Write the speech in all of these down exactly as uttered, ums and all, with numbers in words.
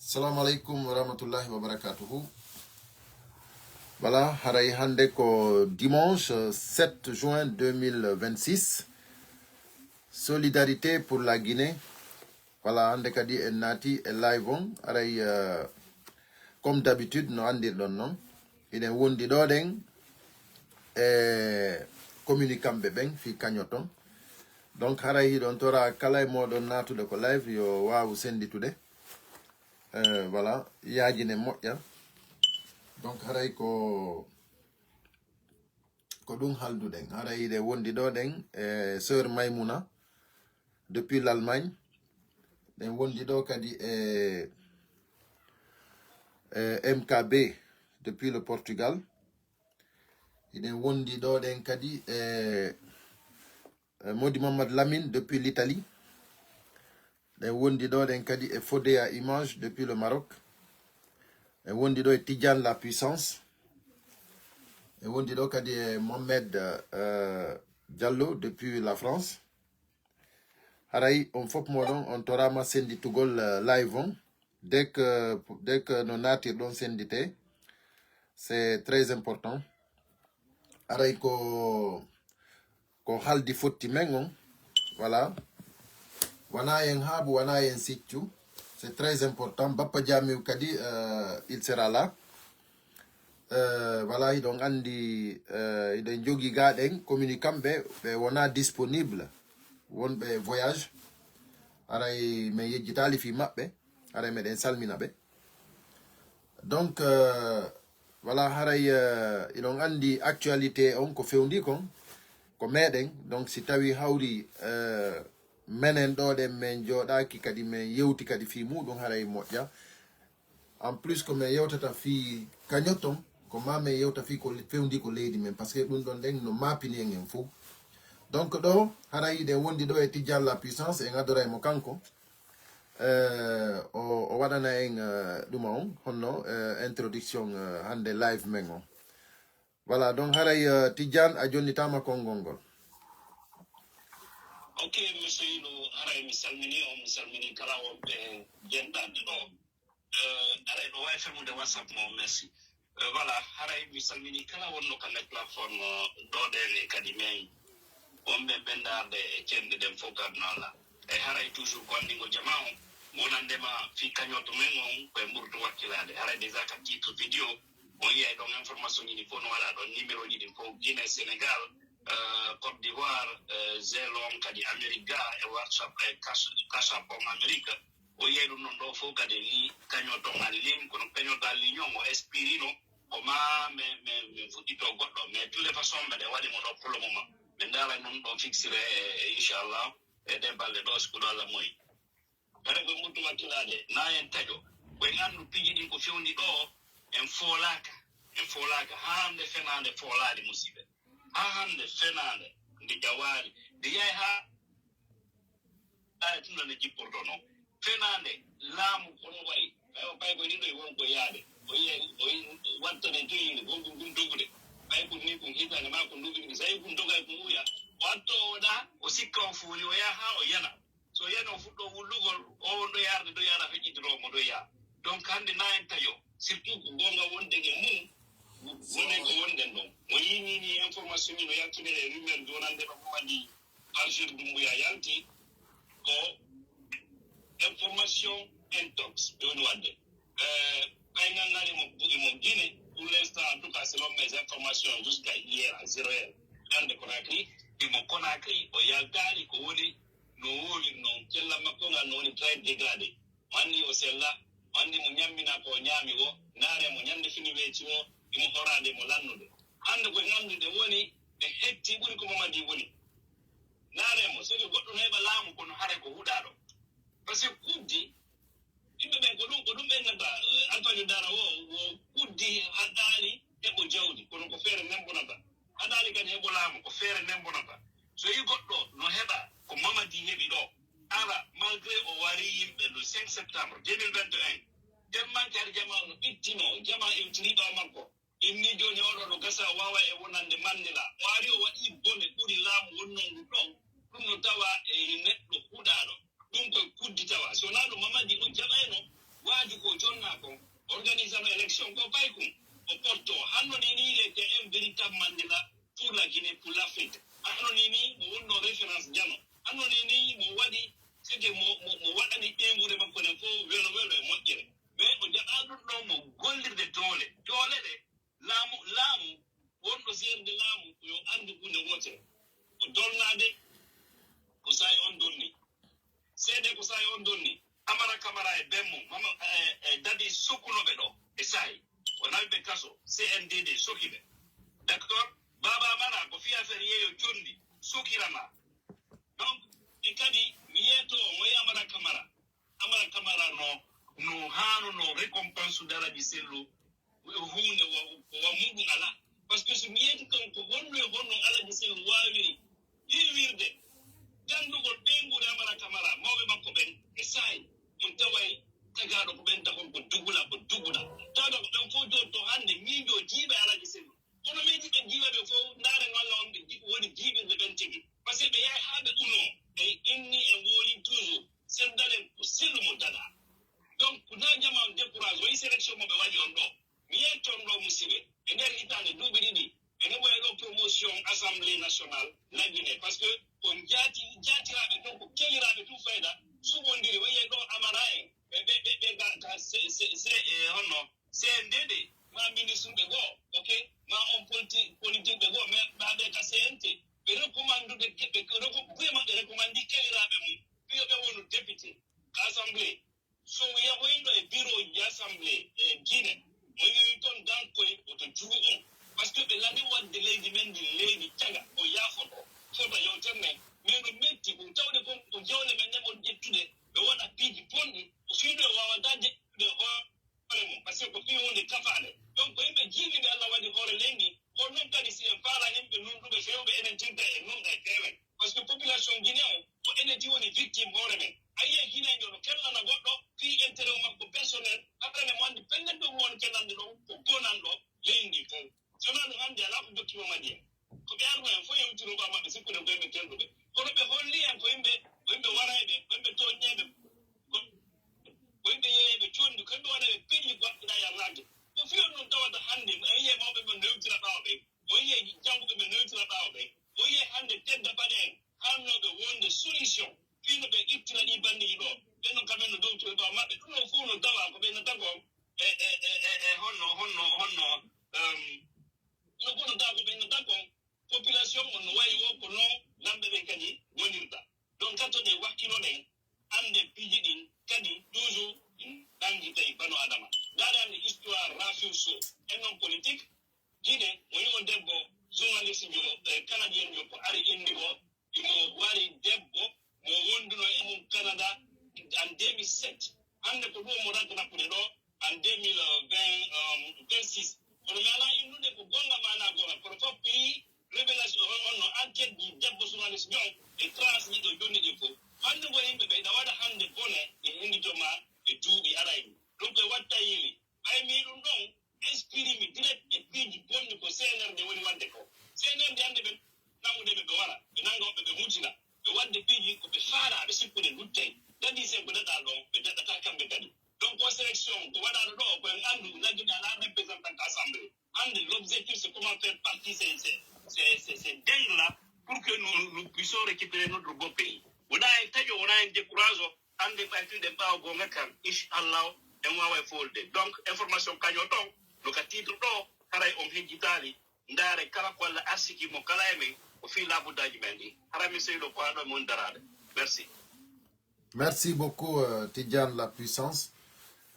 Assalamu alaikum wa rahmatullahi wa barakatuhu. Voilà, haray hannde ko dimanche sept juin deux mille vingt-six. Solidarité pour la Guinée. Voilà, hannde kadi en naati e live on. Haray, euh, comme d'habitude, no anndirɗon noon. Hiɗen wondi ɗo ɗen e communicant ɓe ɓen fii cagnotte on. Donc, haray hiɗon tora kala e mooɗon naatude ko live yo waawu sennditude. Eh, voilà, yaajine moƴƴa. Donc, haray ko, ko ɗum halduɗen. Haray hiɗen wondi ɗo ɗen e sœur Maimouna depuis l'Allemagne. Ɗen wondi ɗo kadi e, e M K B depuis le Portugal. Hiɗen wondi ɗo ɗen kadi e, e Modi Mamadou Lamine depuis l'Italie. Ɗen wondi ɗo ɗen kadi e Fodéa Image depuis le Maroc. En wondi ɗo e Tidiane La Puissance. En wondi ɗo kadi e Mohamed, euh, Diallo depuis la France. Haray on fof mooɗon on torama sennditugol, euh, live on. Dès que, dès que no naatirɗon senndite, c'est très important. Haray ko, ko haldi fotti men on. Voilà. Wana en haabu, wana en siccu. C'est très important. Bappa Jamiu kadi, euh, il sera là. Euh, voilà, hiɗon anndi, euh, hiɗen jogi ga ɗen communicant ɓe, ɓe wona disponible. Wonɓe voyage. Haray men yejjitaali fii maɓɓe. Haray meɗen salmina ɓe. Donc, euh, voilà, haray, euh, hiɗon anndi actualité on ko fewndi kon, ko meɗen. Donc, si tawi hawri, euh, menen ɗo ɗen men jooɗaaki kadi men yewti kadi fii muɗum, haray moƴƴa. En plus, ko men yewtata fii cagnotte on, ko ma men yewta fii ko fewndi ko leydi men, parce que ɗum ɗon ɗen no maapini en en fof. Donc, ɗo, haray hiɗen wondi ɗo e Tidiane La Puissance, en adoray mo kanko. Eh, o, o waɗana en, eh, ɗuma on, honno, eh, introduction, eh, hannde live men on. Voilà, donc haray, eh, Tidiane, a jonnitama konngol ngol. Ok, monsieur Ilu, haray mi salmini on, mi salmini kala wonɓe jenɗanɗe ɗo. Eh, haray ɗo wawi fermude WhatsApp mo, merci. Eh, voilà, haray mi salmini kala wonno ka net plateforme, eh, ɗo ɗen e kadi men wonɓe ɓendarde e cenɗe ɗen fof kadi no ala. E haray toujours ko anndingol jama on, wonandema fii cagnotte men on, koye mburtu wakkilade. Haray déjà ka titre vidéo, on yiyay ɗon information ji ɗi fof no waɗa ɗon, numéro ji ɗin fof, Guinée, Sénégal, eh, Côte d'Ivoire, eh, Zelle on kadi Amérique ga, e WhatsApp, e Cash, Cash App on Amérique. O yiyay ɗum ɗon ɗo fof kadi ni cagnotte on en ligne, kono cagnotte en ligne on o expirino, ko ma min, min, min fuɗɗito goɗɗo, mais de toute façon mbeɗen waɗi mo ɗo pour le moment. Min ndaara ɗum ɗon fixé e, e inchallah, e ɗe balɗe ɗo, si ko ɗo Allah moyi. Kadi koye muttu wakkilade, na en taƴo. Koye anndu piiji ɗin ko fewndi ɗo, en foolaaka, en foolaaka. Haa hannde fenaande foolaade, musiɓɓe. Haa hannde fenaande nde ƴawaali, nde yahi haa, haa e tuma nde jipporto noon. Fenaande laamu kono wayi, ɓay o pay ko ɗiɗo e won ko yaade. O yiya, o yi-, wattane joyiinde, won ko ɗum dogude. Ɓay ko ni ko hitaande maa ko nduɓinki, so tawi ko dogay ko muuya. Watto o ɗa, o sikka o fuuni, o yaha haa o yana. So yani o fuɗɗo wullugol, o won ɗo yaarde, ɗo yaara feƴƴitoro mo ɗo yaa. Donc hannde na en taƴo, surtout ko goonga wonde e mum, wonen ko wonɗen ɗon. Mo yii ni, ni information ni no yaltinee e rumeur jonande ɗo Mamadi Algérie Doumbouya yalti, ko information intox ɓe woni waɗde. Eh, ɓay nganngani mo, mo Guinée, pour l'instant, en tout cas, selon mes informations, jusqu'à hier à zéro heure, hannde Conakry, imo Conakry, o yaltaali ko woni no woowiri noon, cellal makko ngal no woni très dégradé. Mo anndi o sella, mo anndi mo ñammina ko o ñaami o, ndaare mo ñande fini weeti o, imo horaade mo lannude. Hannde ko e nganndude woni, ɓe hetti ɓuri ko Mamadi woni. Ndaare mo, so ko goɗɗo no heɓa laamu kono haray ko huɗaaɗo. Parce que kuddi, yimɓe ɓen ko ɗum, ko ɗum ɓennata, eh, Antonio Dara o, o kuddi haɗaali heɓo jawdi, kono ko feere nembonata. Haɗaali kadi heɓo laamu, ko feere nembonata. So yi goɗɗo no heɓa ko Mamadi heɓi ɗo, ala, malgré o wari yimɓe le cinq septembre deux mille vingt et un, tellement que hari jama no ɓittino, jama iwtini ɓaawo makko. Inni jooni oɗo no gasa wawa e wonande Mandela. O ari o waɗi bone ɓuri laamu wonnongu ɗon. Ɗum no tawa e neɗɗo huɗaaɗo. Ɗum koye kuddi tawa. So wonaa ɗum Mamadi o jaɓayno waaju ko Conko paykun o potto hanno nini il était un véritable Mandela pour la Guinée, pour l'Afrique. Hanno nini mo wonno référence jano. Hanno nini mo waɗi sike mo mo mo waɗani ɓeynguure makko nden fof welo welo e moƴƴere. Mais o jaɓa ɗum ɗon mo gollirde doole doole ɗe laamu laamu wonɗo seerde laamu yo anndu hunde wootere. O dolnaade ko sa'i on donni. Seede ko sa'i on donni. Amara Kamara e ben mum mama e dadi sokkunoɓe ɗo e sa'i o nawi ɓe kaso. C N D D soki ɓe. D'accord. Baba Amara ko fi affaire yeeyo condi sokirama. Donc e kadi mi yeeto moye Amara Kamara. Amara Kamara no no hano no récompense daraji sellu huunde wa muɗum alaa. Par ce que so mi yeeti kanko honno e honno Alaji Sirru waawiri ƴiiwirde ganndugol ɓeynguure Amara Kamara mawɓe makko ɓen e saa'i on taway tagaaɗo ko ɓen tagol ko dugula ko dugula tawata ko ɓen fof jotto hannde miijo jiiɓe Alaji Sirru kono miiji ɓe jiiɓa ɓe fof ndaare noon on ɓe woni jiiɓirde ɓen tigi par ce que ɓe yahay haa ɓe unoo ɓe inni e ngooli toujours Sirru daɗen ko Sirru mo daɗaa. Donc na jama on décourage o yi sélection mo ɓe waɗi on ɗo mi yetton ɗo musiɓe e nder hitande duuɓi ɗiɗi ene ɓoya ɗo promotion assemblée nationale laggine par ce que ko jaati jaatiraɓe to ko keliraɓe tu fayda suɓondiri waye ɗo amara en ɓe ɓe ɓe ɓe ga ga se se se e honno C N D D ma ministre ɓe goo ok ma on politi politique ɓe goo mais ɓaɓe ka C N T ɓe recommande ɓe ɓe vraiment ɓe recommande keliraɓe mum fiyo ɓe wonu député ka assemblée So yahoyɗo e birooji assemblée e Guinée, mo yehi toon dankoy woto juhu on, par ce que ɓe lani waɗde leydi men ndin leydi caga o yaafoto fota yewtere nden, mais no metti ɗum tawde kon ko jawle men ɗen on ƴettude ɓe waɗa piiji bonɗi ko fii ɗo e waawata jeɗɗude hoore mum par ce que ko fii huunde kafaande, donc ko yimɓe jiiɓiiɓe Allah waɗi hoore leydi ndin, kono noon kadi si en faalaa yimɓe nunɗuɓe feewɓe enen tinta e nunɗa e feewen. Par ce que population Guinée on ko enen ti woni victime hoore men. A yiyay Guinéen yo no kellana goɗɗo fii intérêt makko personnel, après ne mo anndi pellet ɗo mo won kellande ɗon ko bonanɗo leydi ndi fof. Si wonaa ɗum hannde alaa ko jokki mo Mali en. Ko ɓe arno en fof yewtiro ba maɓɓe sikkude ko yimɓe kelɗuɓe. Kono ɓe holli en ko yimɓe ko yimɓe warayɓe, ko yimɓe tooññeeɓe, ko ko yimɓe yeeyayɓe condi, ko yimɓe waɗayɓe piiji goɗɗe ɗa yarnaade. Ko fii on ɗum tawata hannde a yiyay mawɓe ɓe newtira ɓaawo ɓen. O yi'e jannguɓe ɓe newtira ɓaawo ɓe, o yi'e hannde tedda paɗe en haalnooɓe wonde solution fii no ɓe ittira ɗii banndeeji ɗoo. Ɓen non kamen no dowtu e ɓaawo maɓɓe. Ɗum ɗoo fof no tawa ko ɓe no tagoo e e e e e honno honno honno ɗum ɗoo fof no tawa ko ɓe no tagoo population on no wayi woo ko noon lamɓe ɓen kadi ngonirta. Donc kattoɗen wakkiloɗen annde piiji ɗin kadi toujours ɗi nanngitay bano adama. Ndaare hannde histoire Rafiu Sow, en non politique, Guinée, mo yi'o debbo journaliste jo e canadien jo ko ari indi mo, imo wari debbo mo wonduno e mum Canada en deux mille sept. Hannde ko ɗum mo ragga nappude ɗo en deux mille vingt-six. Kono mi alaa innude ko gonga ma na gonga, kono fof ɓeyi révélation on no enquête ji debbo journaliste jo e trace ji ɗo jonni ɗin fof. Hannde ngo yimɓe ɓe ina waɗa hannde bone e indito ma e duuɓi arayɗi. Ɗum koye watta yiili. Ɓay mi ɗum ɗon inspirimi direct e piiji bonɗi ko C N R D woni waɗde ko. C N R D hannde ɓe nangude ɓe ɓe wara, ɓe nanga woɓɓe ɓe mujjina, ɓe waɗde piiji ko ɓe faalaa ɓe sikkude luttay. Kadi sen ko daɗaa ɗon, ɓe daɗataa kamɓe kadi. Donc o sélection ko waɗaaɗo ɗo ko en anndu laggiɗe alaa représentant assemblée. Hannde l'objectif c'est comment faire partie ces ces ces ces dingues là pour que nous nous puissions récupérer notre beau pays. Wona en taƴo, wona en décourage o. Hannde ɓaytuɗen ɓaawo goonga kan inchallahu en waawa e foolude. Donc information kaño ton no ka titre ɗo haray on hejjitaali. Ndaare kala ko Allah arsiki mo kala e men ko fii laabuddaaji men ɗi. Haray mi seyɗo ko haɗo e mon daraade. Merci. Merci beaucoup euh, Tidiane la puissance.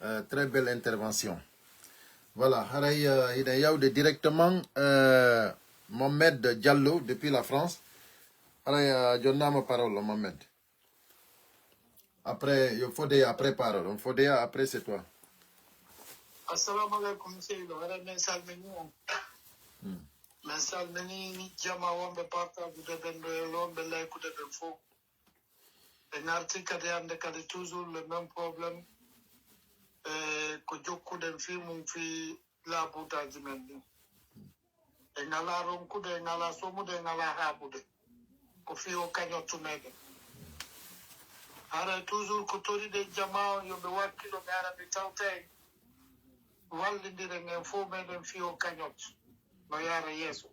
Euh, très belle intervention. Voilà, haray euh, hiɗen yawde directement euh, Mohamed Diallo depuis la France. Haray a jonnama parole Mohamed. Après, yo Fodeya prépare ɗon. Fodeya, après c'est toi. Assalamu aleykum seyɗo, haray min salmini on. Min salmini jama wonɓe partagude ɓen ɗo e wonɓe laykude ɓen fof. En arti kadi hannde kadi toujours le même problème e ko jokkuɗen fii mum fii laabuutaaji men ɗin. En alaa ronkude, en alaa somude, en alaa haaɓude. Ko fii o kañottu meɗen. Haray toujours ko toriɗen jamaa on yo ɓe wakkilo ɓe ara ɓe tawta en. wallindiren en fof meɗen fiyo kañot no yaara yeeso.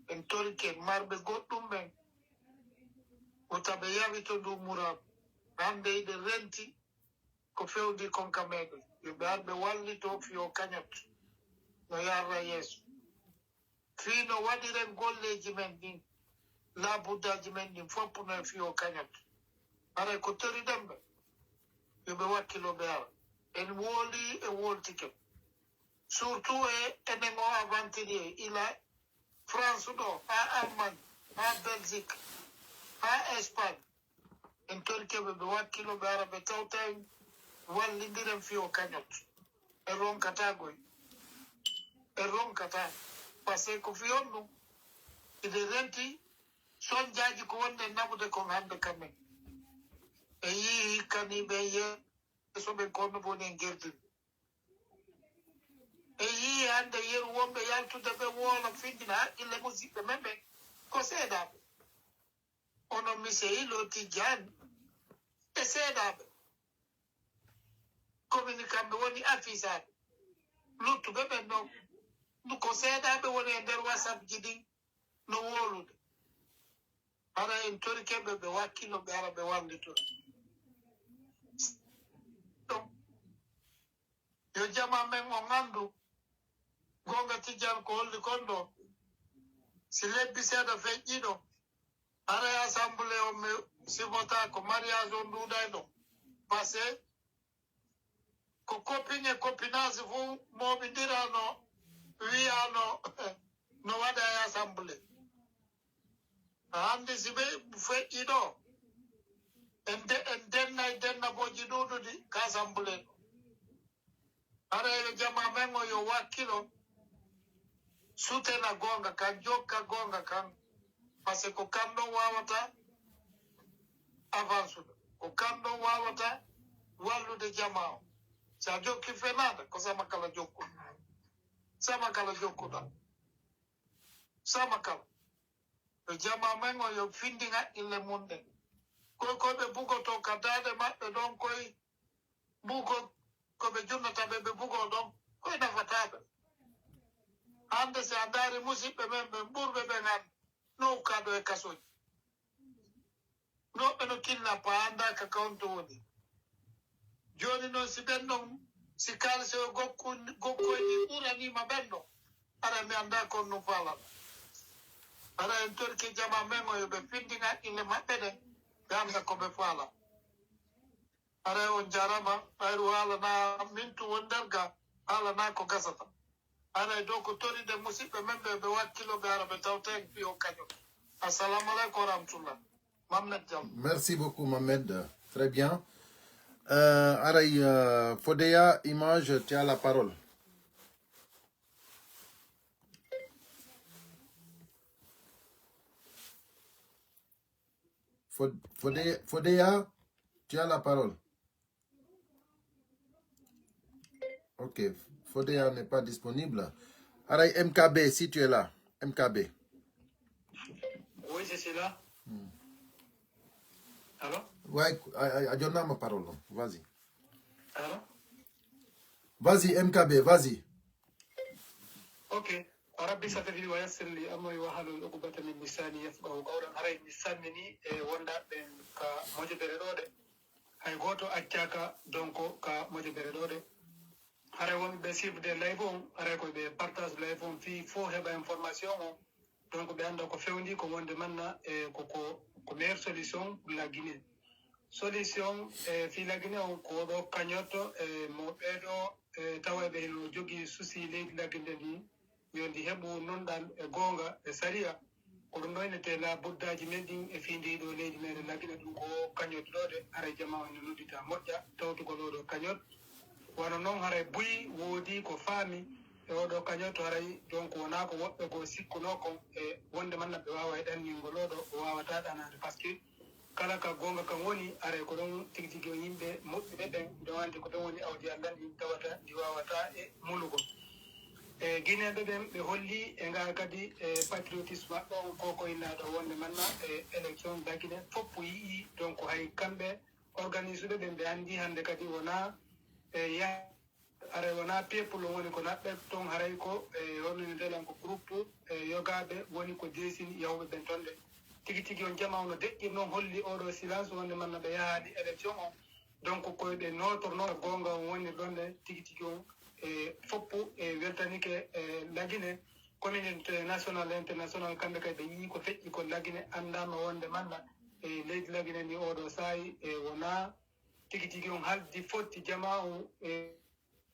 En torike marɓe goɗɗum ɓen wota ɓe yawito ndu muraadu. Hannde hiɗen renti ko fewndi kon ka meɗen. Yo ɓe ar ɓe wallito fiyo kañot no yarra yeeso. Fii no waɗiren golleeji men ɗin, laabuddaaji men ɗin fof no e fiyo kañot. Haray ko toriɗen ɓe, yo ɓe wakkilo ɓe ara. En wooli, en wooltike. Surtout e enen o aventurier, ila France ɗo, haa Allemagne, haa Belgique, haa Espagne. En torike ɓe, ɓe wakkilo, ɓe ara, ɓe tawta en, wallindiren fiyo kañot. En ronkataa goy. En ronkataa. Parce que ko fiyon ɗum, hiɗen renti sonjaaji ko wonɗen naɓude kon hannde ka men. En yii hikkanii ɓen yeeso ɓen ko honno woni en gerdiri. En yii hannde yeru wonɓe yaltude ɓe woola findina haqqille musiɓɓe men ɓen ko seedaaɓe. Onon Miseyil, Tijjaan e seedaaɓe. Komin kamɓe woni afisaaɓe. Luttuɓe ɓen non, ndu ko seedaaɓe woni e nder WhatsApp ji ɗin no wowlude. Hara en torike ɓe, ɓe wakkilo, ɓe ara ɓe wallito. Ɗum, yo jama men on anndu, goonga Tijjaan ko holli kon ɗo, si lebbi seeɗa feƴƴii ɗo, haray assemblée on mi sifotaako, mariage on ɗuuɗay ɗo. Parce que ko copine e copinage fof mooɓindirano, wiyano no waɗa e assemblée. Hannde si ɓe feƴƴi ɗo, en de-, en dennay dennabooji ɗuuɗuɗi ka assemblée ɗo. Haray yo jama men o yo wakkilo, sutena goonga kan, jokka goonga kan. Parce que ko kan ɗon wawata avance ɗo, ko kan ɗon wawata wallude jama o. Sa jokki fenaande, ko sama kala jokkuɗa. Sama kala jokkuɗa. Sama kala. Yo jama men o yo findin haqqille mun ɗen. Koy, koy ɓe bugoto ka daade maɓɓe ɗon, koy bugo ko ɓe junnata ɓe, ɓe bugo ɗon, koy nafataa ɓe. Hannde si a ndaari musiɓɓe men ɓen ɓurɓe ɓen hannde, no ukkaa ɗo e kasooji. No ɓe no kidnappa, a anndaa ka ka honto woni. Jooni non si ɓen ɗon, si kaalisi o gokku-, gokkoyɗi ɓuraniima ɓen ɗon, hara mi anndaa ko on no faalata. Hara en torike jama men o yo ɓe findin haqqille maɓɓe ɗen, ɓe annda ko ɓe faala. Haray on jaaraama, ɓayru haala na min tun woni nder ga, haala na ko gasata. Haray ɗo ko toriɗen musiɓɓe men ɓe, ɓe wakkilo, ɓe ara ɓe tawta en fiyo kañum. Assalamu aleykum wa rahmatullah. Mohamed Diallo. Merci beaucoup, Mohamed. Très bien. Euh, haray, euh, Fodeya Image, tu as la parole. Fod-, Fode-, Fodeya, tu as la parole. Ok, Fodeya n'est pas disponible. Haray M K B, si tu es là, M K B. Oui, je suis là. Hmm. Allô? Ouais, a, a, a jonna ma parole, vas-y. Allô? Vas-y, M K B, vas-y. Ok. رب اشرح لي صدري ويسر لي أمري واحلل عقدة من لساني يفقهوا قولي. Haray mi salmini e wondaaɓe ɓen ka mojobere ɗo ɗe. Hay gooto accaaka donc ka mojobere ɗo ɗe. Haray wonɓe suivre live on, haray ko ɓe partage live on fii fof heɓa information on. Donc ɓe annda ko fewndi ko wonde manna e ko, ko, ko meilleure solution pour la Guinée. Solution e fii la Guinée on ko ɗo cagnotte e mo ɓeeɗo e tawa ɓe no jogii souci leydi la Guinée ndi, yo ndi heɓu nunɗal e goonga e sariya. Ko ɗum ɗo innetee laabuddaaji men ɗin e fii ndii ɗo leydi meɗen la Guinée, ɗum ko cagnotte ɗo ɗe, haray jama on no noddita moƴƴa tawtugol oo ɗo cagnotte. Wano non haray buy woodi ko faami e oo ɗo cagnotte, haray donc wonaa ko woɓɓe goo sikkunoo kon e wonde manna ɓe waaway ɗanningol oo ɗo, o waawataa ɗanaade. Parce que kala ka goonga kan woni, haray ko ɗon tigi tigi on yimɓe moƴƴuɓe ɓen, ɓe wonde ko ɗon woni awdi Allah ndi tawata ndi waawataa e mulugol. E Guinéeɓe ɓen ɓe holli e ngaa kadi e patriotisme maɓɓe on ko ko innaa ɗo wonde manna e élection la Guinée fof yi'i, donc hay kamɓe organisuɓe ɓen ɓe anndi hannde kadi wonaa e ya-, Haray wonaa peuple woni ko naɓɓe toon, haray ko e honno ni ndelan ko groupe e yogaaɓe woni ko deesini yahooɓe ɓen toon ɓe. Tigi tigi on jama on no deƴƴir noon holli oɗo silence wonde manna ɓe yahaali élection on. Donc koye ɓe nootornoo goonga on woni ɗon ɗe tigi tigi on e foppu e weltanike e Lagine communauté nationale et internationale kamɓe kay ɓe yii ko feƴƴi ko Lagine anndaama wonde manna e leydi Lagine ndi oɗo saayi e wonaa tigi tigi on haldi fotti jama on e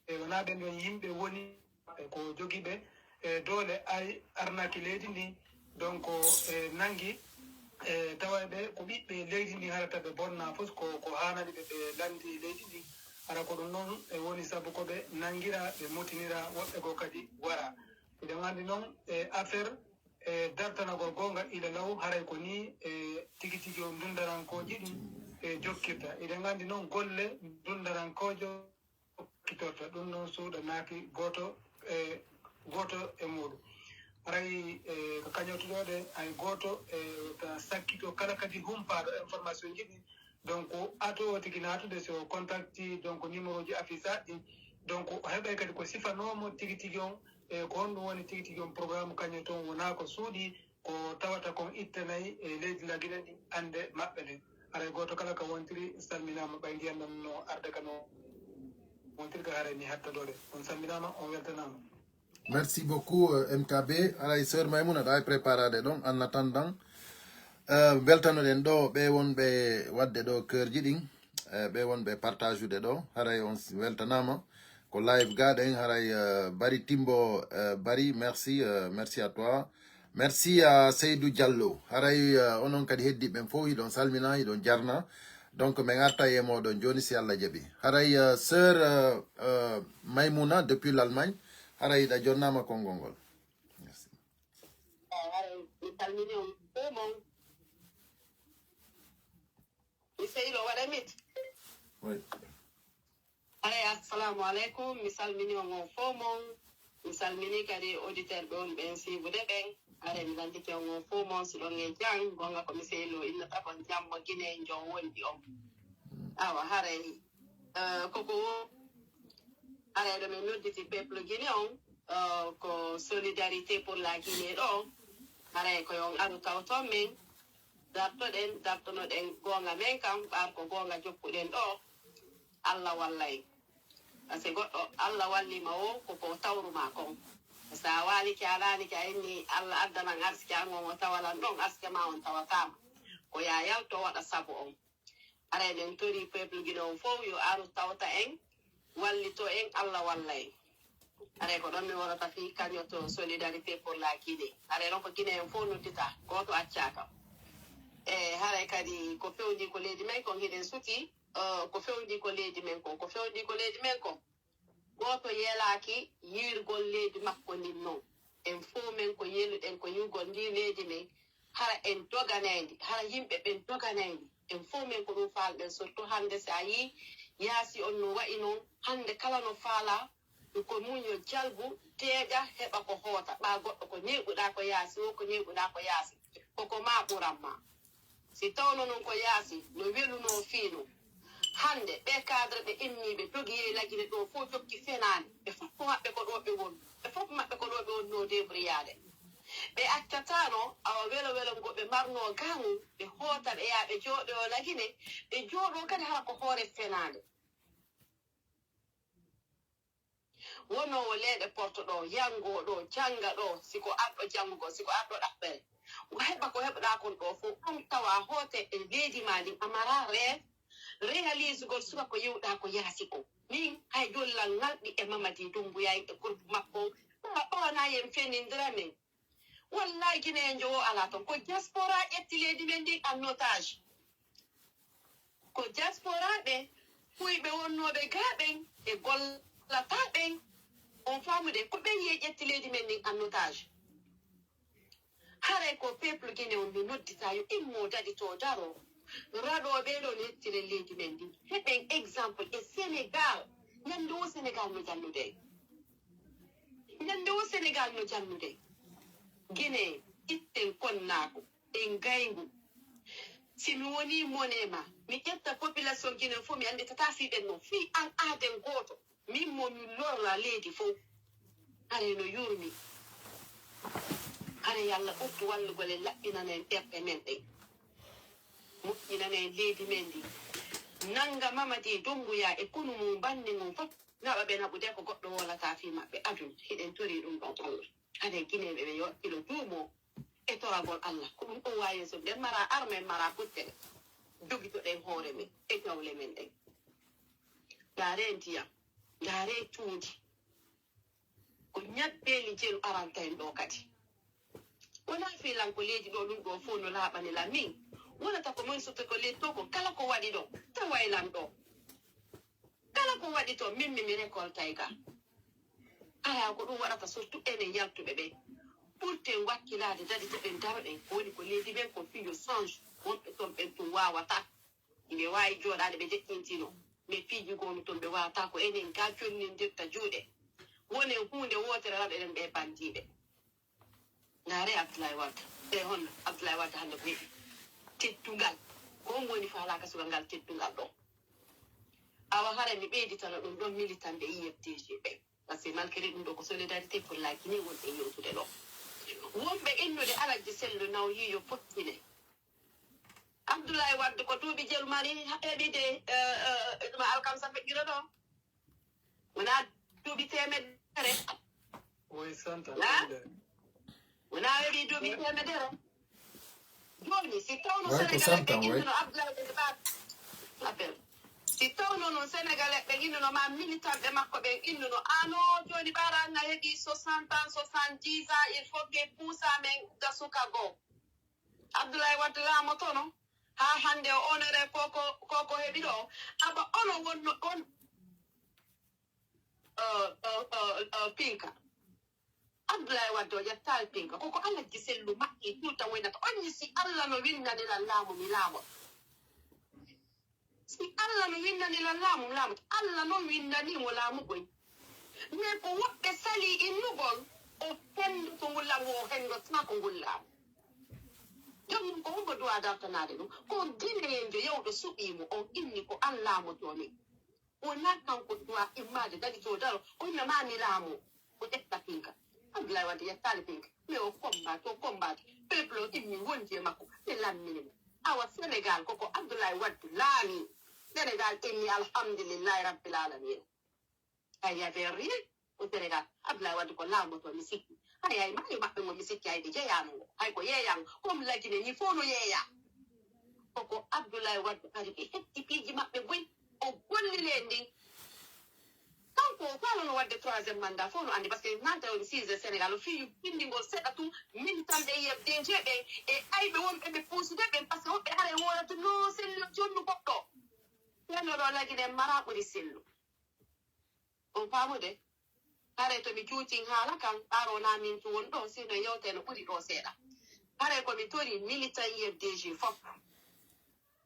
e wonaa ɓen ɗon yimɓe woni e ko jogiiɓe e doole ay arnaki leydi ndi donc e nangi e tawa ɓe ko ɓiɓɓe leydi ndi harata ɓe bonna fof ko ko haanani ɓe ɓe landi leydi ndi hara ko ɗum noon e woni sabu ko ɓe nangira ɓe mutinira woɓɓe goo kadi wara eɗen anndi noon e affaire e dartanagol goonga ila law haray ko ni e tigi tigi o ndundarankooji ɗum e jokkirta eɗen anndi noon golle ndundarankoojo kitorta ɗum noon suuɗanaaki gooto e gooto e muuɗum haray e ko kañotoɗooɗe hay gooto e ka sakkito kala kadi humpaaɗo information ji ɗi donc ato o tigi naatude si o contacti donc numéro ji affiche aɗi donc o heɓay kadi ko sifanoomo tigi tigi on e ko honɗum woni tigi tigi on programme kañoto on wonaa ko suuɗi ko tawata kon ittanay e leydi lagine ɗi annde maɓɓe nden haray gooto kala ka wontiri salminaama ɓay ndiyan ɗam no arde ka no wontiri ka haray mi hattadoore on salminaama on weltanaama merci beaucoup euh, mkb haray sœur maymouna ɗa e préparade ɗon en attendant euh, beltanoɗen ɗo ɓe wonɓe wadde ɗo keurji ɗin euh, ɓe wonɓe partage ude ɗo haray on weltanama ko live gaɗen haray euh, bari timbo euh, bari merci euh, merci à toi merci à seydou diallo haray euh, onon kadi heddiɓe ɓen fof hiɗon salmina hiɗon jarna donc min arta e moɗon joni si allah jaaɓi haray euh, sœur euh, euh, maymouna depuis l'allemagne haray hiɗa jonnama konngol ngol haray mi salmini on fof mon mi seyɗo waɗa mit oui. Alay assalamu aleykum mi salmini on on fof mon mi salmini kadi auditeur ɓe on ɓen siibude ɓen haray mi lantike on on fof mon si ɗon e jang gonga ko mi seylo innata kon jamma guinée jon wondi on awa haray eh, koko wo haray ɗo min nodditi peuple guinée on eh, ko solidarité pour la guinée ɗo haray ko yon aru tawton min dartoɗen dartonoɗen gonga men kam ɓar ko gonga jokkuɗen ɗo allah wallay par ce que goɗɗo allah wallima o koko tawruma kon so a waliki a laniki a inni allah addanan arsike an on o tawalan ɗon arsike ma on tawatama ko ya yalto waɗa sabu on haray min tori peuple guinée on fof yo aru tawta en wallito en allah walla en haray ko ɗon mi wonata fi kañoto solidarité pour la guinée haray ɗon ko guinée en fof noddita goto accaka e haray kadi ko fewndi ko leydi men kon hiɗen suti eh, ko fewndi ko leydi men kon ko fewndi ko leydi men kon goto yelaki yirgol leydi makko ndin non en fof men ko yeluɗen ko yirgol ndi leydi men hara en doganayndi hara yimɓe ɓen doganayndi en fof men ko ɗum faalɗen surtout hannde si a yii yaasi on no wayi noon hannde kala no faala ko muño jalbu teeƴa heɓa ko hoota ɓa goɗɗo ko neeɓuɗa ko yaasi o ko neeɓuɗa ko yaasi koko ma ɓuran ma si tawno noon ko yaasi no weluno fiino hannde ɓe cadre ɓe immiiɓe dogiyey lagine ɗo fof jokki fenaani ɓe fof ko maɓɓe ko ɗo ɓe won ɓe fof maɓɓe ko ɗo ɓe wonno debriyaade ɓe accatano awa welo welo ngo ɓe marno gamu ɓe hoota ɓe yaa ɓe jooɗo lagine ɓe jooɗo kadi hara ko hoore fenaande wonoowo leeɗe porto ɗo yango ɗo jannga ɗo siko arɗo janngugol siko arɗo ɗaɓɓere o heɓa ko heɓɗa kon ɗo fof on tawa hoote e leydi ma ndin a mara rêve réalisugol suka ko yewɗa ko yaasi o min hay jollal ngalɗi e mamadi dumbuya e groupe makko ɓawa ɓawanayi en fenindira min wallahi guineyenjo o ala toon ko diaspora ƴetti leydi men ndin en otage ko diaspora ɓe fuyɓe wonnooɓe gaa ɓen e gollataa ɓen on faamude ko ɓen yehi ƴetti leydi men ndin en otage haray ko peuple guinée on mi noddita yo immo dadi to daro raɗooɓe ɗon hettiren leydi men ndin heɓen exemple e sénégal ñande o sénégal no jannude ñande o sénégal no jannude guinée itten konnaako e ngayngu si mi woni monema mi ƴetta population guinée fof mi anndi tata fiɗen noon fii an aaden gooto min ko min lorra leydi fof. Hare no yurmi. Hare Yalla ɓurtu wallugol en, laɓɓinana en ɓerɗe men ɗen. Moƴƴinana en leydi men ndi. Nannga Mamadi Doumbouya e konu mum, bannde mum fof, naɓa ɓe naɓude ko goɗɗo wowlata fii maɓɓe aduna. Hiɗen torii ɗum ɗon Allah. Hare Gineeɓe ɓe yo hakkilo duumo e toragol Allah. Ko ɗum ɗon waawi yeeso. Nden mara arme, en mara butte ɗe. Jogitoɗen hoore men e jawle men ɗen. Ndaaree ndiyam, ndaaree cuuɗi. Ko ñabbeeli jelu aranta en ɗo kadi. Wonaa fiilan ko leydi ɗo, ɗum ɗo fof no laaɓani lan min. Wonata ko min sotti ko leydi to ko kala ko waɗi ɗo, taway lan ɗo. Kala ko waɗi to, min mi, mi récoltay ka. Alaa ko ɗum waɗata, surtout enen yaltuɓe ɓe. Ɓurten wakkilaade, daritoɗen, daroɗen. Ko woni ko leydi men ko fii yo change. Wonɓe ton ɓen tun waawataa. Ɓe waawi jooɗaade ɓe deƴƴintino. Mais piiji goo no ton ɓe waawataa, ko enen gaa jonnindirta juuɗe. Wonen huunde wootere, raɗoɗen ɓee bandiiɓe. Ndaaree Abdoulaye Wade. E honno Abdoulaye Wade hannde ko heɓi teddungal? Ko on woni faalaa ka suka ngal teddungal ɗo? Awa hara mi ɓeyditana ɗum ɗon militanɓe I F D G ɓe. Parce que malgré ɗum ɗo ko solidarité pour la Guinée wonɓe yewtude ɗo. Wonɓe innude Alhaji Sellu Nawyiyo Fokkine. Abdoulaye Wade ko duuɓi jelu mari heɓide, eh, eh, ɗum Alkamsa feƴƴuɗo ɗo. Wonaa duuɓi teemedere. Woy santa. Na? Wonaa weɓi duuɓi teemedere. Jooni, si tawno Sénégal ɓe innuno Abdoulaye Wade Ba-, appel. Si tawno noon Sénégalais ɓe innuno ma militanɓe makko ɓen innuno, ano jooni ɓaara nga heɓi soixante ans, soixante-dix ans, il faut que puusa men ga suka goo. Abdoulaye Wade laamotono haa hannde o onore ko, ko, ko, ko heɓi ɗo. Aba ono wonno on, eh, eh, eh, eh, pinka. Abdoulaye Wade o ƴettaali pinka. Koko Alhaji Sellu maɓɓi tuuta woynata. On ni si Allah no winnani lan laamu mi laamoto. Si Allah no winnani lan laamu mi laamoto. Allah non winnani mo laamu koy. Mais ko woɓɓe sali innugol, o hendoto ngu laamu, o hendotaako ngol laamu. Jooni ko hombo duwa dartanaade ɗum? Ko Guinéen jo yawɗo suɓii mo, on inni ko an laamoto min. Wonaa kanko duwa immaade daɗi to daro, o inna ma mi laamo, o ƴetta pinka. Abdoulaye Wade ƴettaali pinka, mais o combat, o combat. Peuple o immi wondi e makko, ɓe lammini mo. Awa Sénégal koko Abdoulaye Wade laami. Sénégal inni alhamdulillahi rabbil alamina. Il y avait rien au Sénégal. Abdoulaye Wade ko laamoto mi sikki. Hay, hay, maayo maɓɓe ngo mi sikki hay ɓe jeyaano ngo. Hay ko yeeyango. Comme la Guinée ni fof no yeeya. Koko Abdoulaye Wade ari ɓe hetti piiji maɓɓe boy. O gollile en ndin. Kanko o faalono waɗde troisième mandat fof no anndi, parce que nanta on siise Sénégal o fii pinndingol seɗa tun, militanɓe I F D G ɓen e ayɓe wonɓe ɓe puusude ɓen, parce que woɓɓe haray woolata no Sellu jonnu goɗɗo. Ceerno ɗo laginen mara ɓuri Sellu. On faamude? Haray to mi juutin haala kan, ɓaaro na min tu won ɗo, sino yewte no ɓuri ɗo seeɗa. Haray ko mi tori militant I F D G fof.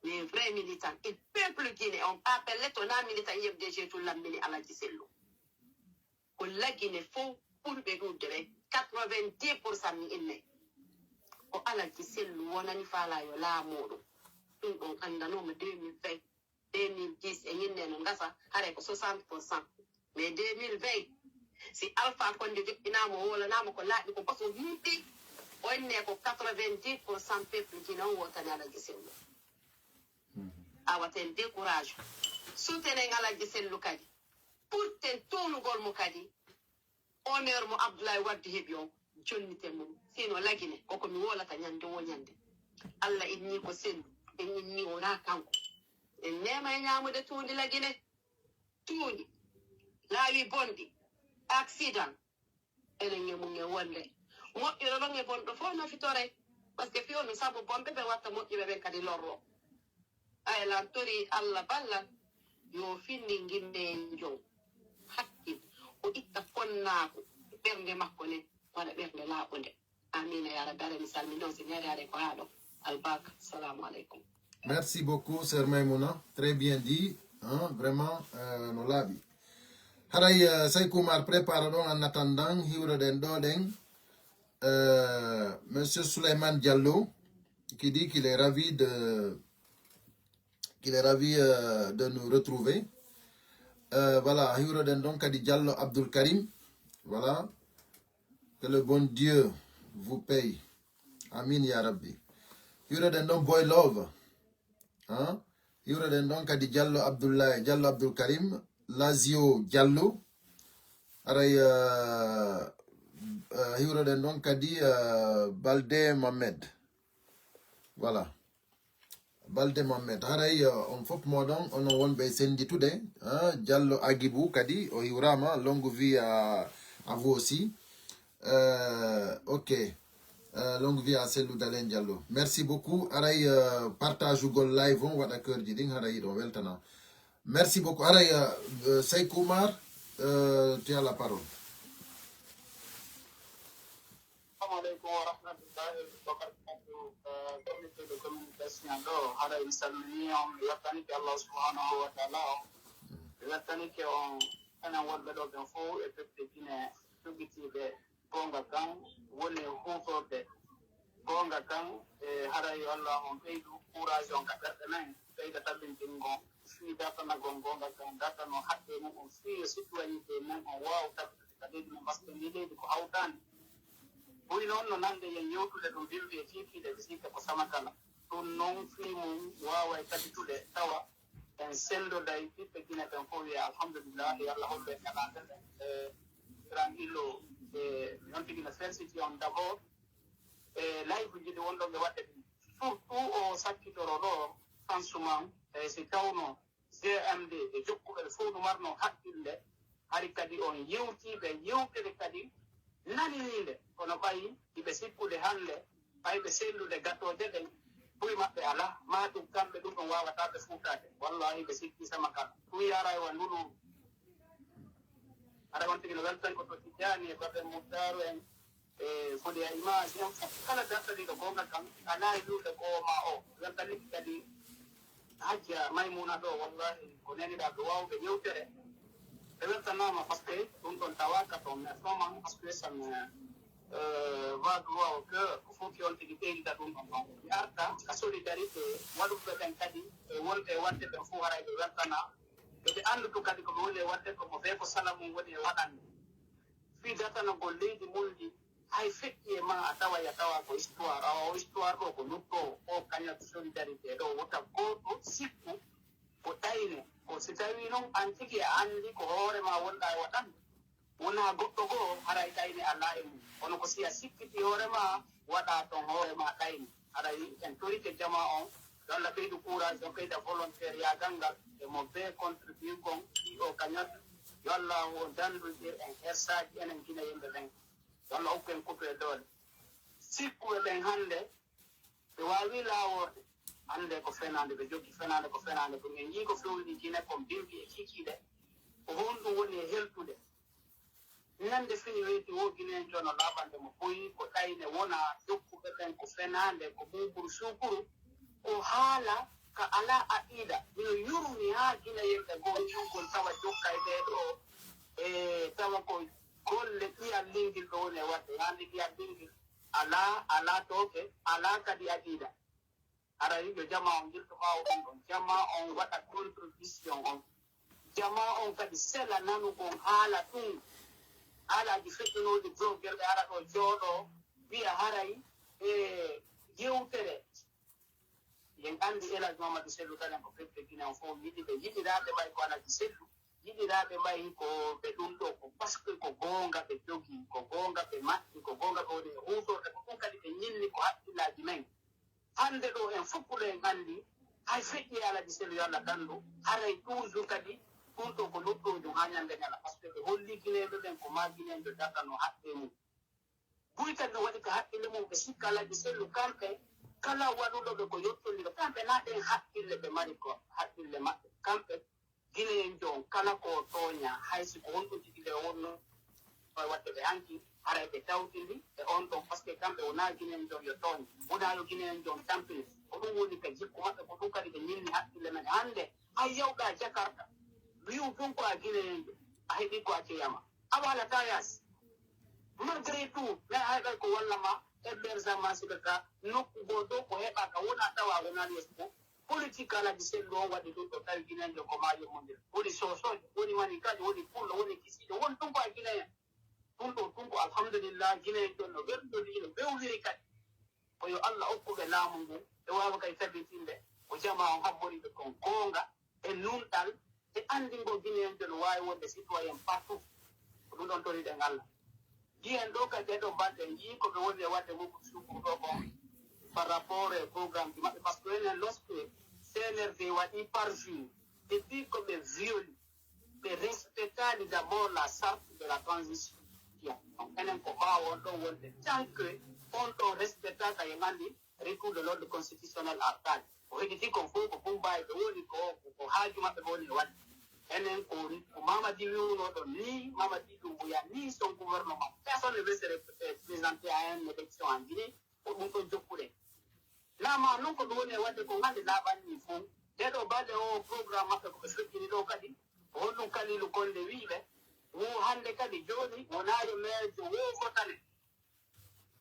Les vrais militants. E peuple Guinée, on appelle to na militant I F D G tu lammini Alhaji Sellu. Ko la Guinée fof ɓurɓe ɗuuɗde ɓe, quatre-vingt-dix pour cent mi inne. Ko Alhaji Sellu wonani faala yo laamoo ɗum. Ɗum ɗon anndanoo mo deux mille vingt. Deux mille dix e ñinnde no ngasa, haray ko soixante pour cent. Mais deux mille vingt, si Alpha Condé joɗɗinaama, o wolanaama ko laaɓi ko baso yimɓe, o inne ko quatre-vingt-dix pour cent peuple Guinée on wootani Alhaji Sellu. Awa ten décourage. Soutenen Alhaji Sellu kadi. Ɓurten townugol mo kadi. Honneur mo Abdoulaye Wade heɓi on, jonniten mo. Sino la Guinée, koko mi wolata ñande wo ñande. Allah inni ko Sellu, en inni wonaa kanko. En neema e ñaamude tuundi la Guinée. Tuundi, laawi bonɗi, accident. Enen e mum e wonde. Moƴƴuɗo ɗon e bonɗo fof nafitoray. Parce que fii on no sabu bonɓe ɓe watta moƴƴuɓe ɓen kadi lorro. Ay lan tori Allah ballan, yo finni Guinéen jo hakkil, o itta konnaaku ɓernde makko nden, waɗa ɓernde laaɓunde. Amiina yaa Rabbi. Haray mi salmini on, si mi ari haray ko haa ɗo. Albarka. Salamu aleykum. Merci beaucoup, sœur Maimouna. Très bien dit, hein, vraiment, euh, no laaɓi. Haray, euh, Seykou Oumar prépare ɗon en attendant, hiwroɗen ɗo ɗen. Euh, Monsieur Souleymane Diallo, qui dit qu'il est ravi de, qu'il est ravi, euh, de nous retrouver. Euh, voilà, hiwroɗen ɗon kadi Diallo Abdoul Karim. Voilà. Que le bon Dieu vous paye. Amin ya Rabbi. Hiwroɗen ɗon Boy Love. Hein? Hiwroɗen ɗon kadi Diallo Abdoulaye, Diallo Abdoul Karim, Lazio Diallo. Aray, euh, euh, hiwroɗen ɗon kadi euh, Balde Mohamed. Voilà. Balde Mohamed. Haray euh, on fof moɗon, onon wonɓe e sennditude. Hein? Diallo Agibou kadi, o hiwrama. Longue vie à, à vous aussi. Euh, ok. Euh, longue vie à Cellou Dalein Diallo. Merci beaucoup. Aray euh, partage ugol live on waɗa cœur ji ɗin, haray hiɗon weltana. Merci beaucoup. Aray euh, euh, Seykou Oumar, euh, tu as la parole. Assalamu aleykum wa rahmatullahi wa barakatuh. Euh, comité de communication ɗo, haray mi salmini on, mi weltanike Allah subhanahu wa taala on. Mi weltanike on, enen wonɓe ɗo ɓen fof e pepte Gine, joggitiiɓe goonga kan, woni e huutorde goonga kan. E haray yo Allah on ɓeydu courage on ka ɓerɗe men, ɓeyda tabintingol fii dartanagol goonga kan, dartanoo haqqe mum on, fii yo citoyenneté mum on waaw tabitude ka leydi mum, parce que ndi leydi ko hawtaandi. Buy noon no nande yen yewtude ɗum bimbi e kiikiiɗe, ɓe sikka ko Samakala. Ɗum noon fii mum waaway tabitude tawa en senndoday. Ɓiɓɓe Gine ɓen fof wiya alhamdulillahi, yo Allah hollu en ñalaande nden. E tranquillo, e noon tigi no felsiti on d'abord. E live ji ɗi wonɗon ɓe waɗde ɗum. Surtout o sakkitoro ɗo, franchement, e si tawno G M D e jokkuɓe ɓe fof no marno haqqille, hari kadi on yewtii ɓe yewtere kadi naniniinde, kono ɓay hiɓe sikkude hannde, ɓay ɓe senndude gatooje ɗen, buy maɓɓe alaa, maa ɗum kamɓe ɗum ɗon waawataa ɓe fuutaade. Wallahi ɓe sikkii Samakala. Ɗum yaara e wa ndunu. Hara on tigi no weltan ko to Tijjaani e Babe Muttaaru en, e Fude e Image en, fof kala dartaniiɗo goonga kan, alaa e luulde ko o maa o. Weltanike kadi Hajja Maymuna ɗo, wallahi ko neniɗaa ɓe waawɓe yewtere. Ɓe weltanaama, parce que ɗum ɗon tawaaka toon, mais vraiment, parce que ça me euh, va droit au cœur, ko fof ki on tigi ɓeydita ɗum ɗon ɗon. Mi arta ka solidarité waɗuɓe ɓen kadi, e wonɓe e waɗde ɓen fof haray ɓe weltana. Yo ɓe anndu kadi ko ɓe woni e waɗde ko mo bee ko sala mum woni e waɗande. Fii dartanagol leydi mum ndi, hay feƴƴi e ma a taway a tawa ko histoire, awa o histoire ɗo ko luttoowo, o kañat solidarité ɗo wota gooto sikku ko ɗayne. Ko si tawii noon aan tigi a anndi ko hoore ma wonɗaa e waɗande, wonaa goɗɗo goo, haray ɗayne alaa e mum. Kono ko si a sikkitii hoore ma, waɗaa toon hoore ma ɗayne. Haray en torike jamaa on, yo Allah ɓeydu courage, o ɓeyda volontaire yaagal ngal, e mo bee contribuer kon, fii o kañat, yo Allah o dandu en hersaaji enen Gine yimɓe ɓen. Yo Allah okku en kutu e doole. Sikkuɓe ɓen hannde, ɓe waawii laawoorde. Hannde ko fenaande, ɓe jokki fenaande, ko fenaande. Ɗum en njii ko fewndi Gine kon bimbi e kiikiiɗe. Ko honɗum woni e heltude? Ñande fini weeti woo Gineenjo no laaɓande mo buy, ko ɗayne wonaa, jokkuɓe ɓen ko fenaande, ko ɓuuɓuru suukuru, ko haala ka alaa aqiida. Mino yurmi haa Gine yimɓe goo cuugol tawa jokka e ɓee ɗoo, e tawa ko golle ƴiyal lingil ɗo woni e waɗde, haa ndi ƴiyal lingil alaa, alaa tooke, alaa kadi aqiida. Haray yo jamaa on yilto ɓaawo ɗum ɗon, jamaa on waɗa contribution on, jamaa on kadi sela nanugol haala ɗum, haalaaji feƴƴunooɗi blogerɓe ara ɗo jooɗoo wiya haray e yewtere. Yen anndi El Hadj Mamadou Sellu Dalein ko pepte Gine on fof yiɗi ɓe, yiɗiraaɓe ɓay ko Alhaji Sellu, yiɗiraaɓe ɓay ko ɓe ɗum ɗo ko parce que ko goonga ɓe jogii, ko goonga ɓe maɓɓi, ko goonga ɓe woni e huutorde, ko ɗum kadi ɓe ñinni ko hakkillaaji men. Hannde ɗo en fof puɗo en anndi hay feƴƴi e Alhaji Sellu yo Allah danndu, haray toujours kadi ɗum ɗo ko luttoo ɗum haa ñannde ñala, parce que ɓe holli Gineeɓe ɓen ko maa Gineenjo dartanoo haqqee mum. Buy kadi no waɗi ka haqqille mum, ɓe sikka Alhaji Sellu kamɓe kala waɗuɗo ɓe ko yottondiɗo kamɓe na ɗen haqqille ɓe mari ko haqqille maɓɓe kamɓe Gineenjo on kala ko o tooña hay si ko honɗum tigi nde o wonno e waɗde ɓe hanki haray ɓe tawtindi e on ɗon parce que kamɓe wonaa Gineenjo on yo tooñ wonaa yo Gineenjo on tampine ko ɗum woni ka jikku maɓɓe ko ɗum kadi ɓe ñinni haqqille men hannde hay yawɗa Jakarta wi'u tun ko a Gineenjo a heɓi ko a ceyama a waalata yaasi malgré tout mais a heɓay ko walla ma hébergement si ɓe ka nokku goo dow ko heɓa ka wona tawa wonaa yeeso fof Politique Alhaji Sellu on waɗi ɗum ɗo, tawi Guinéen ko maa yemmondira. Woni Soosoojo, woni Maninkaajo, woni Pullo, woni Kisiiɗo, woni ɗum ko a Guinéen. Ɗum ɗo, ɗum ko alhamdulillah, Guinéen ɗon no welndondiri, no bewliri kadi. Ko yo Allah okku ɓe laamu ngu, ɓe waawa kay tabitinde ko jamaa on habbori ɓe kon goonga e nunɗal e anndingol Guinéen no waawi wonde citoyen partout. Ko ɗum ɗon toriɗen Allah. Njiyen ɗo kadi ɗeɗo balɗe, en njii ko ɓe woni e waɗde Mobutu Sukuru ɗo kon par rapport e programme ji maɓɓe, parce que enen lorsque C N R D waɗi parjure, et puis ko ɓe violi, ɓe respectali d'abord la charte de la transition. Donc enen ko ɓaawo on ɗon wonde, tant que on ɗon respectaka, en anndi retour de l'ordre constitutionnel artaani. Ko hedditi kon fof ko Bumbaay ɓe woni ko, ko, ko haaju maɓɓe ɓe woni e waɗde. Enen ko, ko Mamadi wiwno ɗon ni, Mamadi Doumbouya ni, son gouvernement. Personne ne veut se rep-, euh, présenter à une élection en Guinée, ko ɗum ɗon jokkuɗen. Nama noon ko ɗum woni e waɗde ko hannde laaɓanni fof. Ɗeɗo balɗe o programme maɓɓe ko ɓe feƴƴini ɗo kadi, ko honɗum Kalilu Konde wi'i ɓe, wo hannde kadi jooni wonaa yo maire jo wo votane.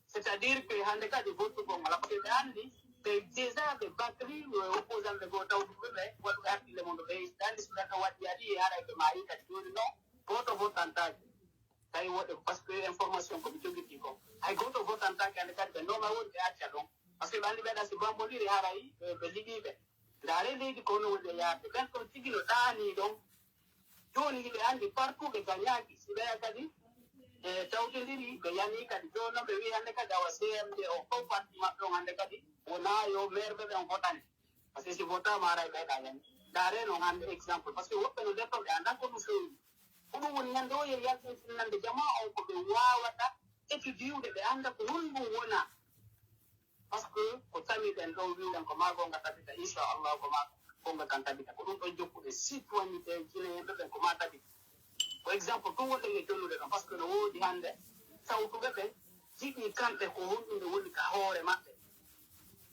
C'est-à-dire que hannde kadi vote ko ngala ko ɓe anndi, ɓe déjà ɓe batri opposant ɓe goo tawtuɓe ɓe waɗuɓe hakkille mum ɗo ɓe anndi so neɗɗo waɗi ari e haray ɓe maayi kadi jooni noon gooto votantaake. Tawi woɗɓe, parce que information ko ɓe jogiti ko, hay gooto votantaake hannde kadi ɓe nooma woni ɓe acca ɗon, parce que ɓe anndi ɓeɗa si bambodiri haray ɓe ɓe liɓiiɓe. Ndaare leydi ko no woni e yaade ɓen ɗon tigi no ɗaanii ɗon. Jooni hiɓe anndi partout ɓe gañaaki, si ɓeya kadi e tawtindiri ɓe yanii kadi. Jooni noon ɓe wii hannde kadi awa C M D o fof parti maɓɓe on hannde kadi wonaa yo maire ɓe ɓen votane. Parce que si votaama haray ɓeyɗa yani. Ndaare noon hannde exemple, parce que woɓɓe no nder ɗon ɓe anndaa ko ɗum feewi. Ko ɗum woni ñande o yen yaltintinnande jamaa on ko ɓe waawata étudiude, ɓe annda ko honɗum wona. Parce que ko tamiɗen ɗo wiwɗen ko maa goonga tabita, inchallah ko maa goonga kan tabita. Ko ɗum ɗon jokkude citoyenneté Guinéen ɓe ɓen ko maa tabita. Ko exemple ɗum wonɗen e jonnude ɗon, parce que no woodi hannde tawtuɓe ɓe jiɗi kamɓe ko honɗum nde woni ka hoore maɓɓe.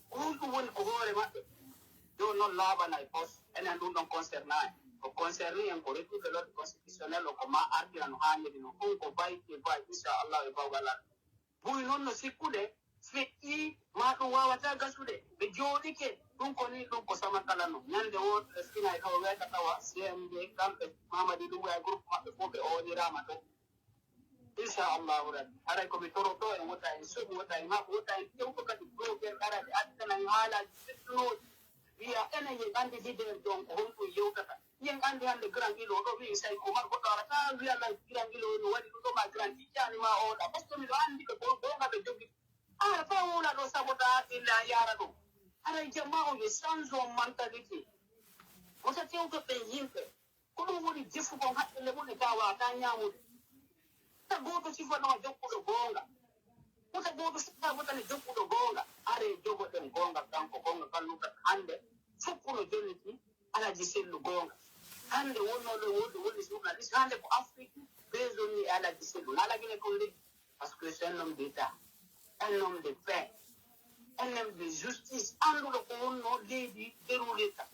Ko honɗum woni ko hoore maɓɓe. Ɗo noon laaɓana e poste, enen ɗum ɗon concerné en. Ko concerné en ko retour de l'ordre constitutionnel o ko maa artira no haaniri noon. Ɗum ko bay e bay, inchallah e bawgal Allah. Buy noon no sikkude feƴƴi, ma ɗum waawata gasude. Ɓe jooɗike. Ɗum ko ni, ɗum ko sama kala noon. Ñande wootere finay ɗo weeta tawa C M D, kamɓe Mamadi Doumbouya e groupe maɓɓe fof ɓe ooniraama ɗo. Inchallahu Rabbi. Haray ko mi toroto en wota en soɓi, wota en haɓu, wota en ƴewto kadi blogueur ara ɓe addana en haalaaji fettunooɗi. Wiya enen en anndi leader ɗon ko honɗum yewtata. Yen anndi hannde Grand Ilo ɗo wi'i Sayko Umar, goɗɗo arata wiya lan Grand Ilo no waɗi ɗum ɗo ma Grand Tijjani ma oɗa. Parce que miɗo anndi ɓe ko goonga ɓe jogi. Ara fa wula ɗo sabota illa yara ɗo. Haray jamaa o yo change on mentalité. Wota tewto ɓen yimɓe. Ko ɗum woni defugol haqqille mum e ka wata ñaamude. Wota gooto sifanoo jokkuɗo goonga. Wota gooto sifaa wotani jokkuɗo goonga. Are jogoɗen goonga kanko, goonga kalluka hannde. Fukkuno jonniti Alhaji Sellu goonga. Hannde wonnoo ɗo wonde woni journaliste, hannde ko Afrique besoin ni e Alhaji Sellu. Nala Gine kon leydi. Parce que c'est un homme d'État, un homme de paix, un homme de justice, annduɗo ko wonnoo leydi déroulirta.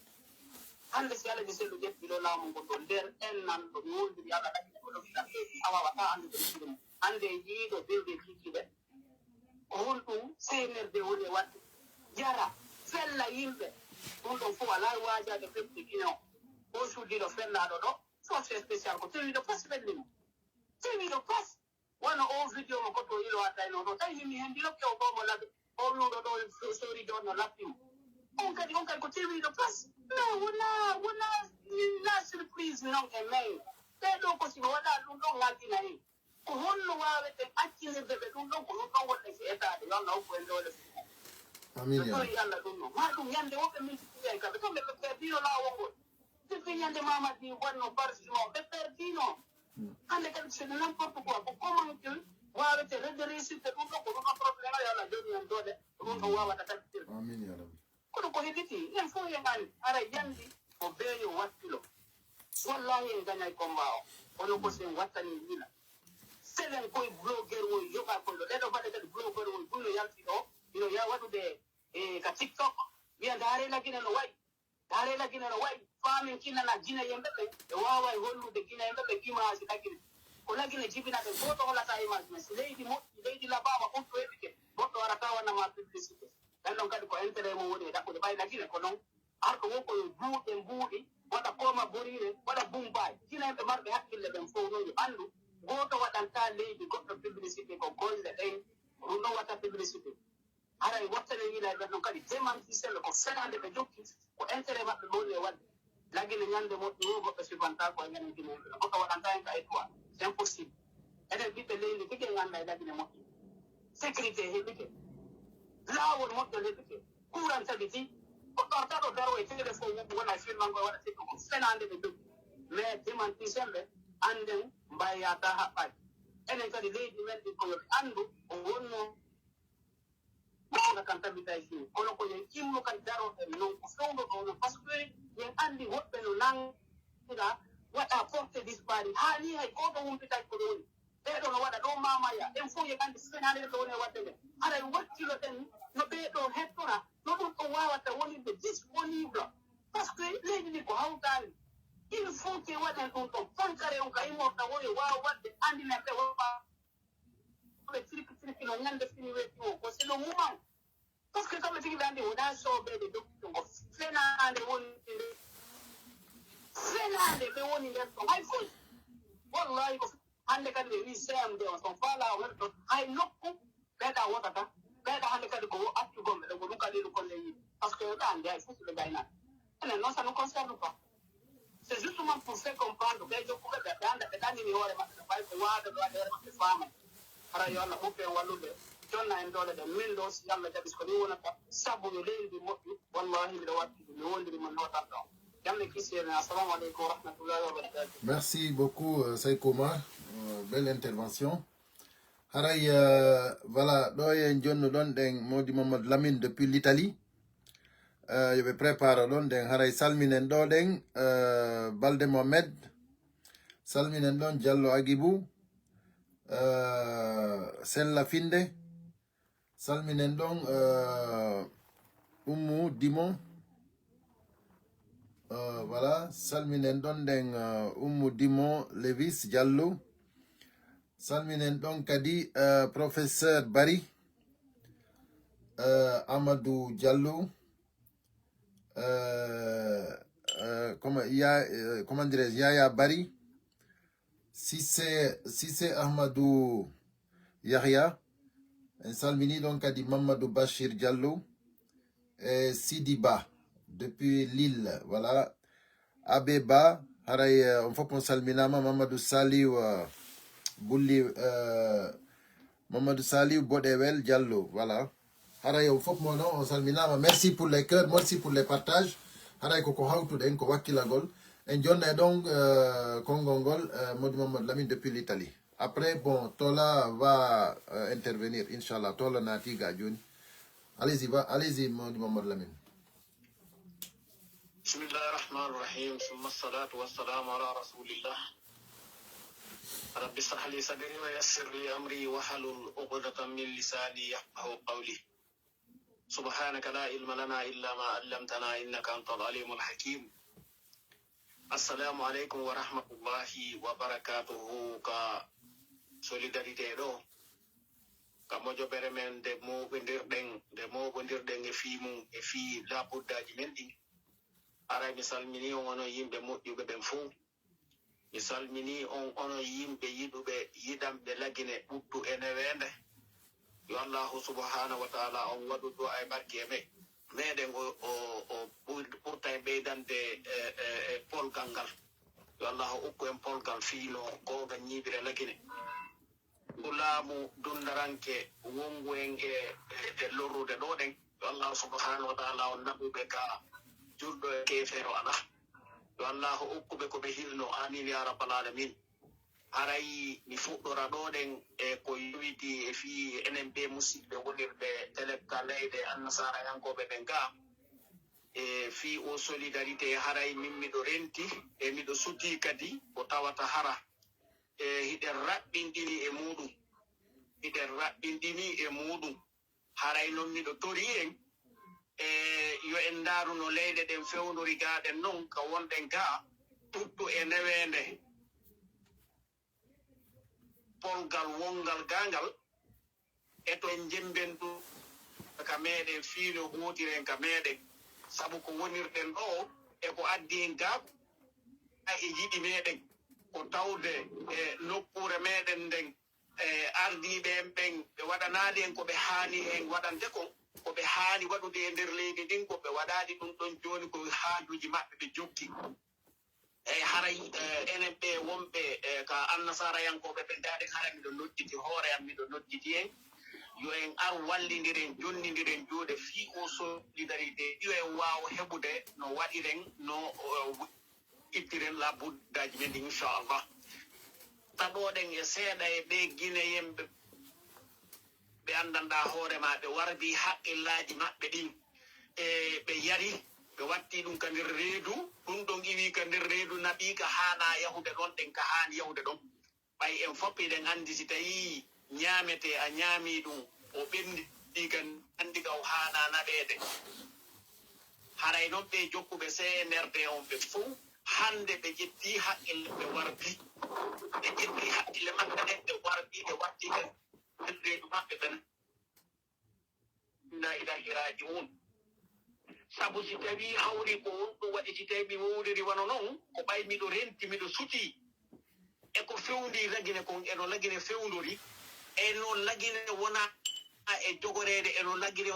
Hannde si Alhaji Sellu ƴetti ɗo laamu ngu ɗo nder en nan ɗo mi wondiri Allah ɗaɓɓi ko ɗo fiɗa a waawata anndude ɗum. Hannde yiiɗo bewde kiikiiɗe ko honɗum C N R D woni e waɗde. Yara, fella yimɓe. Ɗum ɗon fof alaa e waajaade fewde Guinée o. O suddiiɗo fellaaɗo ɗo, force spéciale ko tewiiɗo pas fellimo. Tewiiɗo pas. Wano o vidéo mo goɗɗo ilo addayno ɗo, tawi mi hen ndiro ke o ɗo mo laɓi, o wiwɗo ɗo so-, sori ɗo no laɓɓimo. On kadi, on kadi ko tewiiɗo pas. Mais wona, wona, la surprise non e men. Ɓe ɗo ko si ɓe waɗa ɗum ɗo ngaldina en. Ko honno waaweten accinirde ɓe ɗum ɗon, ko ɗum ɗon wonde si etaade, yo Allah hokku en doole fof. Amin, ya Rabbi. Tori Allah ɗum ɗon. Ma ɗum ñande woɓɓe min sikkuɓe en kamɓe, kamɓe ɓe perdino laawol ngol. Depuis ñande Mamadi wanno barsuno, ɓe perdino. Hannde kadi c'est n'importe quoi. Ko comment que waawete redressirde ɗum ɗo, ko ɗum ɗo problème o, yo Allah jooɗi en doole. Ko ɗum ɗo waawata tabitirde. Amin, ya Rabbi. Kono ko hedditi, en fof en ari, ara yandi ko beeyo wattilo. Wallahi en gañay combat o. Kono ko sen wattani yila. Selen koye blogueur o yoɓa koye ɗo. Ɗeɗo baɗe kadi blogueur o buy no yalti ɗo. Ino ya waɗude e ka TikTok. Wiya ndaare lagine no wayi. Daare la Gine no wayi, faamen kinana Gine yimɓe ɓe, ɓe waaway hollude Gine yimɓe ɓe image la Gine. Ko la Gine jibina ɓe, gooto holata image men. Si leydi moƴƴi, leydi laɓaama, ɓuttu heɓike, goɗɗo ara tawana ma publicité. Ɗan ɗon kadi ko intérêt mum woni e ɗaɓɓude ɓay la Gine ko non. Arɗo wo ko yo juuɗe mbuuɗi, waɗa kooma boriire, waɗa bumbaay. Jinayɓe marɓe hakkille ɓen fow noon yo anndu, gooto waɗantaa leydi goɗɗo publicité ko golle ɗen, ɗum ɗon waɗta publicité. Haray wattane yiilayɓe ɗon kadi démenti sella ko fenaande ɓe jokki, ko intérêt maɓɓe ɓe woni e waɗde. Lagine ñande moƴƴi wo goɗɗo sifantaa ko e ñande Guinée, goɗɗo waɗantaa hen ka étoile. C'est impossible. Enen ɓiɓɓe leydi tigi en annda e Lagine moƴƴi. Sécurité heɓike. Laawol moƴƴol heɓike. Kuuran tabiti. Ko ɗortaɗo daro e téléphone mum wona e filmango e waɗa tekko ko fenaande ɓe joggi. Mais démenti sembe annden mbayataa haɓɓaade. Enen kadi leydi men ɗin ko yo ɓe anndu o wonno Mawna kan tabitay fii kono ko yen immo kadi daroɗen non ko fewndo ɗo non parce que yen anndi woɓɓe no nanga waɗa porte disparu haani hay gooto wumpitaki ko ɓe woni. Ɓeeɗo no waɗa ɗo mamaya en fof yen anndi fenaande ɗo woni e waɗde nde haray wakkiloɗen no ɓeeɗo hettora no ɗum ɗo wawata wonirde disponible parce que leydi ndi ko hawtaani. Il faut que waɗen ɗum ɗon pankare on ka immorta woyo waaw waɗde anndinerte woɓɓa ɓe cirque cirque no ñande fini wetti o ko c'est le moment parce que kamɓe tigi ɓe anndi wona soɓeɓe dokki ɗum ko fenaande woni fenaande ɓe woni nder ɗon hay foy wallahi ko hannde kadi ɓe wi C M D on son faala o nder ɗon hay nokku ɓeeɗa wotata ɓeeɗa hannde kadi ko accu gomɓe ɗo ko ɗum kalilu kolle yiɗi parce que ɓe anndi hay fof ɓe gaynaɓe enen noon ça nous concerne pas. C'est justement pour faire comprendre ɓe jokkuɓe ɓe ɓe annda ɓe ɗannini hoore maɓɓe ɓe ɓay ko waada ɓe waɗi hoore maɓɓe faama hara yo Allah ɓoppe en wallude jonna en doole ɗen min ɗo si Allah jaɓi ko ni wonata sabu yo leydi ndi moƴƴu wallahi miɗo watti mi wondiri mon notanɗo jamɗe kisiyemen assalamu aleykum wa rahmatullahi wa barakatuh. Merci beaucoup, euh, Saykoma. Euh, belle intervention. Haray, euh, voilà, ɗo en jonno ɗon ɗen Modi Mamadou Lamine depuis l'Italie. Euh, yo ɓe prépare ɗon ɗen haray salminen ɗo ɗen euh, Balde Mohamed. Salminen ɗon Diallo Agibou. Euh, Sella Finde. Salminen ɗon euh, Ummu Dimo. Euh, voilà, salminen ɗon ɗen euh, Ummu Dimo Levis Diallo. Salminen ɗon kadi euh, professeur Bari euh, Amadou Diallo euh, euh, comment, ya, euh, comment dirais-je, Yaya Bari Sise Sise Ahmadou Yahya. En salmini ɗon kadi Mamadou Bachir Diallo e Sidi Ba depuis Lille. Voilà. Abe Ba, haray euh, on fof on salminama Mamadou Saliou euh, Bulli euh, Mamadou Saliou Boɗewel Diallo. Voilà. Haray on fof mono on salminama merci pour les cœurs merci pour les partages. Haray koko hawtuɗen ko wakkilagol en jonna e ɗon euh, konngol ngol euh, Modi Mamadou Lamine depuis l'Italie. Après bon Tola va euh, intervenir inchallah Tola naati ga joni. Allez-y va allez-y Modi Mamadou Lamine. بسم الله الرحمن الرحيم ثم الصلاة والسلام على رسول الله. رب اشرح لي صدري ويسر لي أمري واحلل عقدة من لساني يفقهوا قولي. سبحانك لا علم لنا إلا ما علمتنا إنك أنت العليم الحكيم. السلام عليكم ورحمة الله وبركاته. Ka solidarité ɗo ka mojobere men nde moɓondirɗen nde moɓondirɗen e fii mum e fii labuddaaji men ɗin. Aray mi salmini on onon yimɓe moƴƴuɓe ɓen fow. Mi salmini on onon yimɓe yiɗuɓe yiɗanɓe lagine ɓuttu e neweende. Yo Allahu subhanahu wa taala on waɗu du'a e barki e me meɗen o o o ɓurta e ɓeydande e e e polgal ngal. Yo Allahu ukku en polgal fii no googa ñiiɓire lagine. Ngu laamu dunndaranke wonngu en e e lorrude ɗo ɗen. Yo Allahu subhanahu wa taala on naɓuɓe ka julɗo e keefeero alaa. Yo Allahu okkuɓe ko ɓe hilno. Amin ya rabbal alamin. Haray mi fuɗɗora ɗo ɗen e ko yowiti e fii enen ɓe musidɓe wonirɓe telekka leyɗe annasaarayankooɓe ɓen gaa. E fii o solidarité haray min miɗo renti e miɗo sutii kadi ko tawata hara e hiɗen raɓɓinɗini e muuɗum hiɗen raɓɓinɗini e muuɗum. Haray non miɗo torii en e yo en ndaaru no leyɗe ɗen fewndori gaa ɗen non ka wonɗen gaa ɓuttu e neweende polgal wonngal gaa ngal. E to en njemmben ɗum ka meeɗen fii no huutiren ka meeɗen. Sabu ko wonirɗen ɗoo e ko addi en gaa e yiɗi meɗen, ko tawde e nokkuure meɗen nden, e ardiiɓe en ɓen, ɓe waɗanaali en ko ɓe haani en waɗande kon, ko ɓe haani waɗude e nder leydi ndin, ko ɓe waɗaali ɗum ɗon. Jooni ko haajuuji maɓɓe ɓe jokki. Eyi, haray, eh, enen ɓe wonɓe, eh, ka annasaarayankooɓe ɓe, ndaɗen, hara miɗo nodditi hoore am, miɗo nodditi en, yo en ar wallindiren, jonnindiren juuɗe fii o solidarité, yo en waaw heɓude no waɗiren, no, eh, ittiren la buddaaji men ɗin, inchallah. Taɗoɗen e seeɗa e ɓe Guinéen ɓe, ɓe anndanɗaa hoore maa, ɓe warbii haqqillaaji maɓɓe ɗin, e ɓe yari, ɓe watti ɗum ka nder reedu, ɗum ɗon iwii ka nder reedu, naɓii ka haanaa yahude ɗon, ɗen ka haani yahude ɗon. Ɓay en fof hiɗen anndi, si tawii ñaametee a ñaamii ɗum, o ɓenndii kan, anndi ka o haanaa naɓeede. Haray non ɓe jokkuɓe C N R D on ɓe fow, hannde ɓe ƴettii haqqille, ɓe warbii. Ɓe ƴettii haqqille maɓɓe ɗen, ɓe warbii, ɓe watti ɓe reedu maɓɓe ɓen. Inna ilahi raji'un. Sabu si tawii hawri ko honɗum waɗi, si tawii mi wowliri wano non, ko ɓay miɗo renti, miɗo sutii. E ko fewndii Lagine kon, e no Lagine fewndori, e no Lagine wona e jogoreede, e no Lagine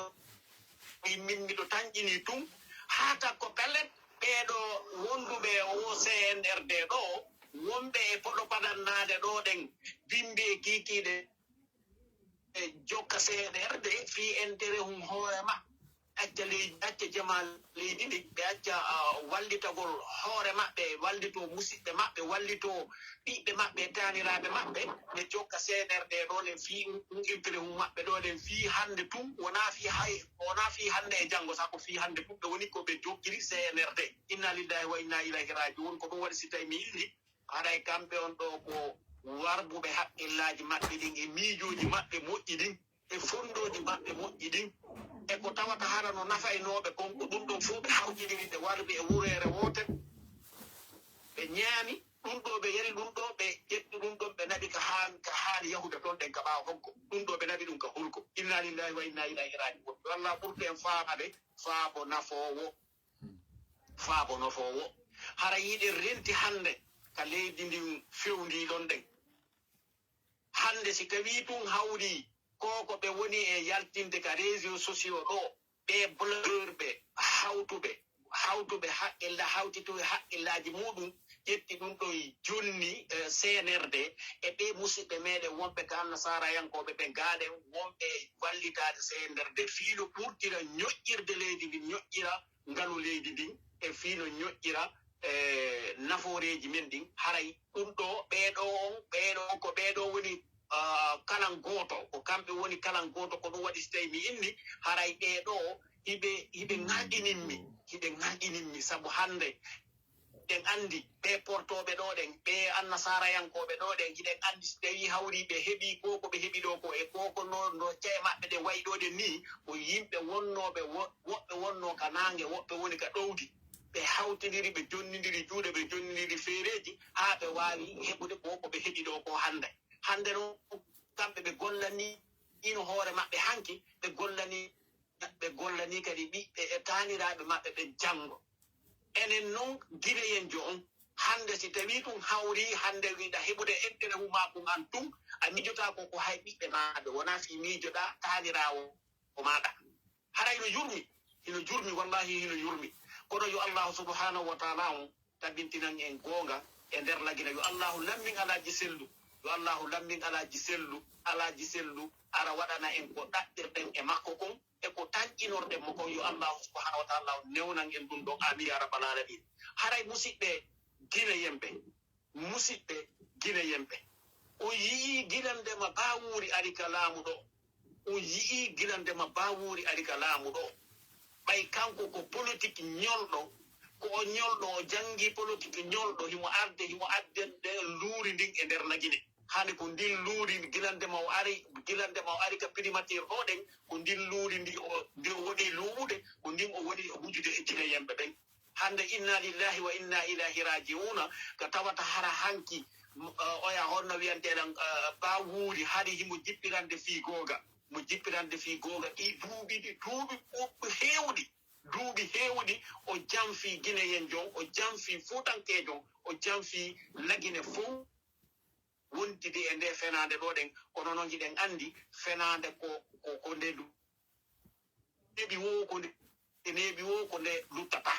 min miɗo tanƴinii tun. Haa takko pellet, ɓee ɗoo wonduɓe e oo C N R D ɗoo, wonɓe e poɗo padannaade ɗoo ɗen, bimbi e kiikiiɗe, ɓe jokka C N R D fii intérêt hum hoore ma. Acca leydi, acca jamaa leydi ndi, ɓe acca, ah, wallitagol hoore maɓɓe, wallitoo musiɓɓe maɓɓe, wallitoo ɓiɓɓe maɓɓe, taaniraaɓe maɓɓe, ɓe jokka C N R D ɗoo ɗen fii ɗum intérêt hum maɓɓe ɗoo ɗen fii hannde tun, wonaa fii hay, wonaa fii hannde e janngo, sabu fii hannde tun ɓe woni ko ɓe jokkiri C N R D. Inna lillahi wa inna ilayhi raaji'un. Ko ɗum waɗi si tawii mi inni, haray kamɓe on ɗoo ko warbuɓe haqqillaaji maɓɓe ɗin e miijooji maɓɓe moƴƴi ɗin e fonndooji maɓɓe moƴƴi ɗin, e ko tawata hara no nafaynooɓe kon, ko ɗum ɗon fof ɓe hawjindiri, ɓe warbi e wureere wootere, ɓe ñaami ɗum ɗoo, ɓe yari ɗum ɗoo, ɓe ƴetti ɗum ɗon, ɓe naɓi ka haan-, ka haani yahude toon ɗen ka ɓaawo makko. Ɗum ɗoo ɓe naɓi ɗum ka hulko. Inna lillahi wa inna ilayhi raaji'un. Yo Allah ɓurtu en faamaade faabo nafoowo. Faabo nafoowo. Hara yiɗen renti hannde ka leydi ndin fewndii ɗon ɗen. Hannde si tawii tun hawri ko ko ɓe woni e yaltinde ka réseaux sociaux ɗoo, ɓee blogueur ɓe hawtuɓe, hawtuɓe haqqilla-, hawtituɓe haqqillaaji muuɗum, ƴetti ɗum ɗo e jonni, eh, C N R D, e ɓee musiɓɓe meɗen wonɓe ka annasaarayankooɓe ɓe gaa ɗen, wonɓe wallitaade C N R D fii no ɓurtira ñoƴƴirde leydi ndin, ñoƴƴira ngalu leydi ndin, e fii no ñoƴƴira, eh, nafooreeji men ɗin. Haray ɗum ɗo, ɓee ɗo on, ɓee ɗo on ko ɓee ɗo woni, ah, kalan gooto, ko kamɓe woni kalan gooto. Ko ɗum waɗi si tawii mi inni, haray ɓee ɗo hiɓe, hiɓe ŋañƴininmi, hiɓe ŋañƴininmi, sabu hannde ɗen anndi ɓee portooɓe ɗo ɗen, ɓee annasaarayankooɓe ɗo ɗen, hiɗen anndi si tawii hawrii ɓe heɓii ko, ko ɓe heɓi ɗo ko, e ko, ko no, no ca'e maɓɓe ɗen wayi ɗo ɗen nii, ko yimɓe wonnooɓe, wo-, woɓɓe wonnoo ka naange, woɓɓe woni ka ɗowdi. Ɓe hawtindiri, ɓe jonnindiri juuɗe, ɓe jonnindiri feereeji, haa ɓe waawi heɓude ko, ko ɓe heɓi ɗo ko hannde. Hannde noon, kamɓe ɓe gollanii ino hoore maɓɓe hanki, ɓe gollanii, ɓe gollanii kadi ɓiɓɓe e taaniraaɓe maɓɓe ɓe janngo. Enen noon, Gineyen jo on, hannde si tawii ɗum hawrii, hannde wiɗa heɓude intérêt wu maa ɗum an tun, a miijotaako ko hay ɓiɓɓe maaɗa, wonaa fii miijoɗaa taaniraawo maaɗa. Haray no yurmi, hino jurmi, wallahi hino yurmi. Kono yo Allahu subhanahu wa taala on tabintinan en goonga e nder Lagine. Yo Allahu lammin Alaaji Sellu, yo Allahu lammin Alaaji Sellu, Alaaji Sellu, ara waɗana en ko ɗaɓɓirɗen e makko kon, e ko tanƴinorɗen mo kon. Yo Allahu subhanahu wa taala on newnan en ɗum ɗon. Amin ya rabbal alamin. Haray musiɓɓe Gineyen ɓe, musiɓɓe Gineyen ɓe, on yi'ii gila ndema Baawuuri ari ka laamu ɗo. On yi'ii gila ndema Baawuuri ari ka laamu ɗo. Ɓay kanko ko politik ñolɗo, ko o ñolɗo, o janngi politik ñolɗo, himo arde, himo adde luuri ndin e nder Lagine. Hande ko ndin luuri gila ndema o ari, gila ndema o ari ka primatiir ɗo ɗen, ko ndin luuri ndi o, ndi o woni luuɓude, ko ndin o woni e wujude e Gineyen ɓe ɓen. Hannde, inna lillahi wa inna ilayhi raji'una, ka tawata hara hanki, m-, eh, oya honno wiyanteɗan, eh, Baawuuri hari himo jippirande fii googa, mo jippirande fii googa, ɗi duuɓi, ɗi duuɓi ɓuuɓɗi heewɗi. Duuɓi heewuɗi o janfii Gineyen jon, o janfii Fuutankeejon, o janfii Lagine fow wontidi e ndee fenaande ɗoo ɗen. Kono noon hiɗen anndi fenaande ko, ko, ko nde du-, neeɓi woo ko nde, neeɓi woo ko nde luttata.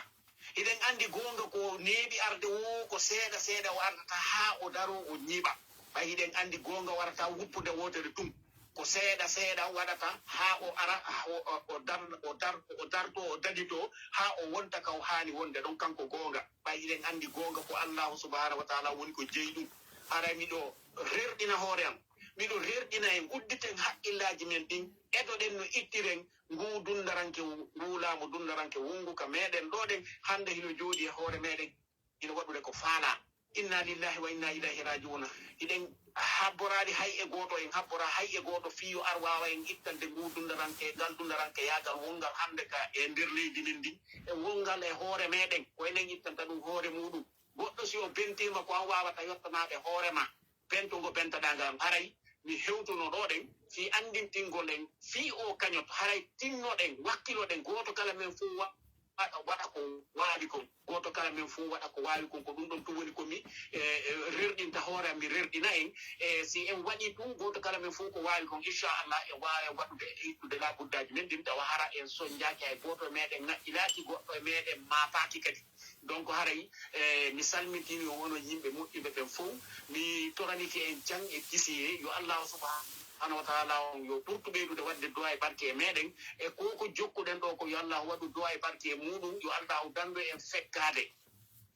Hiɗen anndi goonga ko neeɓi arde woo ko seeɗa seeɗa o ardata haa o daroo o ñiiɓa. Ɓay hiɗen anndi goonga warata wuppude wootere tun. Ko seeɗa seeɗa waɗata haa o ara, o, o, o dar-, o dar-, o dartoo, o daditoo, haa o wonta ka o haani wonde ɗon kanko goonga. Ɓay hiɗen anndi goonga ko Allaahu subhaanahu wa taala woni ko jeyi ɗum. Haray miɗo rerɗina hoore am, miɗo rerɗina en, udditen haqqillaaji men ɗin, edoɗen no ittiren nguu dunndaranke, nguu laamu dunndaranke wonngu ka meɗen ɗoo ɗen, hannde hino jooɗii e hoore meɗen, hino waɗude ko faalaa. Inna lillahi wa inna ilayhi raji'una. Hiɗen habboraali hay e gooto, en habbora hay e gooto fii yo ar waawa en ittande nguu dunndaranke, ngal dunndaranke yaagal wonngal hannde ka e nder leydi men ndin, e wonngal e hoore meɗen, ko enen ittanta ɗum hoore muuɗum. Goɗɗo si o bentiima, ko an waawata yottanaade hoore ma. Bento ngo bentaɗaa ngal, haray mi hewtuno ɗoo ɗen fii anndintingol en fii oo kañot, haray tinnoɗen, wakkiloɗen, gooto kala men fof wa-, waɗa, waɗa ko waawi kon, gooto kala men fof waɗa ko waawi kon. Ko ɗum ɗon tun woni ko mi, e, e, rerɗinta hoore am, mi rerɗina en. E si en waɗii tun, gooto kala men fof ko waawi kon, inchallah, e waawi waɗude e ittude laabuddaaji men ɗin, tawa hara en soñjaaki hay gooto e meɗen, ŋaƴƴilaaki goɗɗo e meɗen, maataaki kadi. Donc haray, e, mi salmitini on, onon yimɓe moƴƴuɓe ɓen fow. Mi toranike en jam e kisiyee. Yo Allahu subhanahu wa taala on yo ɓurtu ɓeydude waɗde du'a e barke e meɗen. E ko ko jokkuɗen ɗoo ko yo Allahu waɗu du'a e barke e muuɗum. Yo Allahu dandu en fekkaade.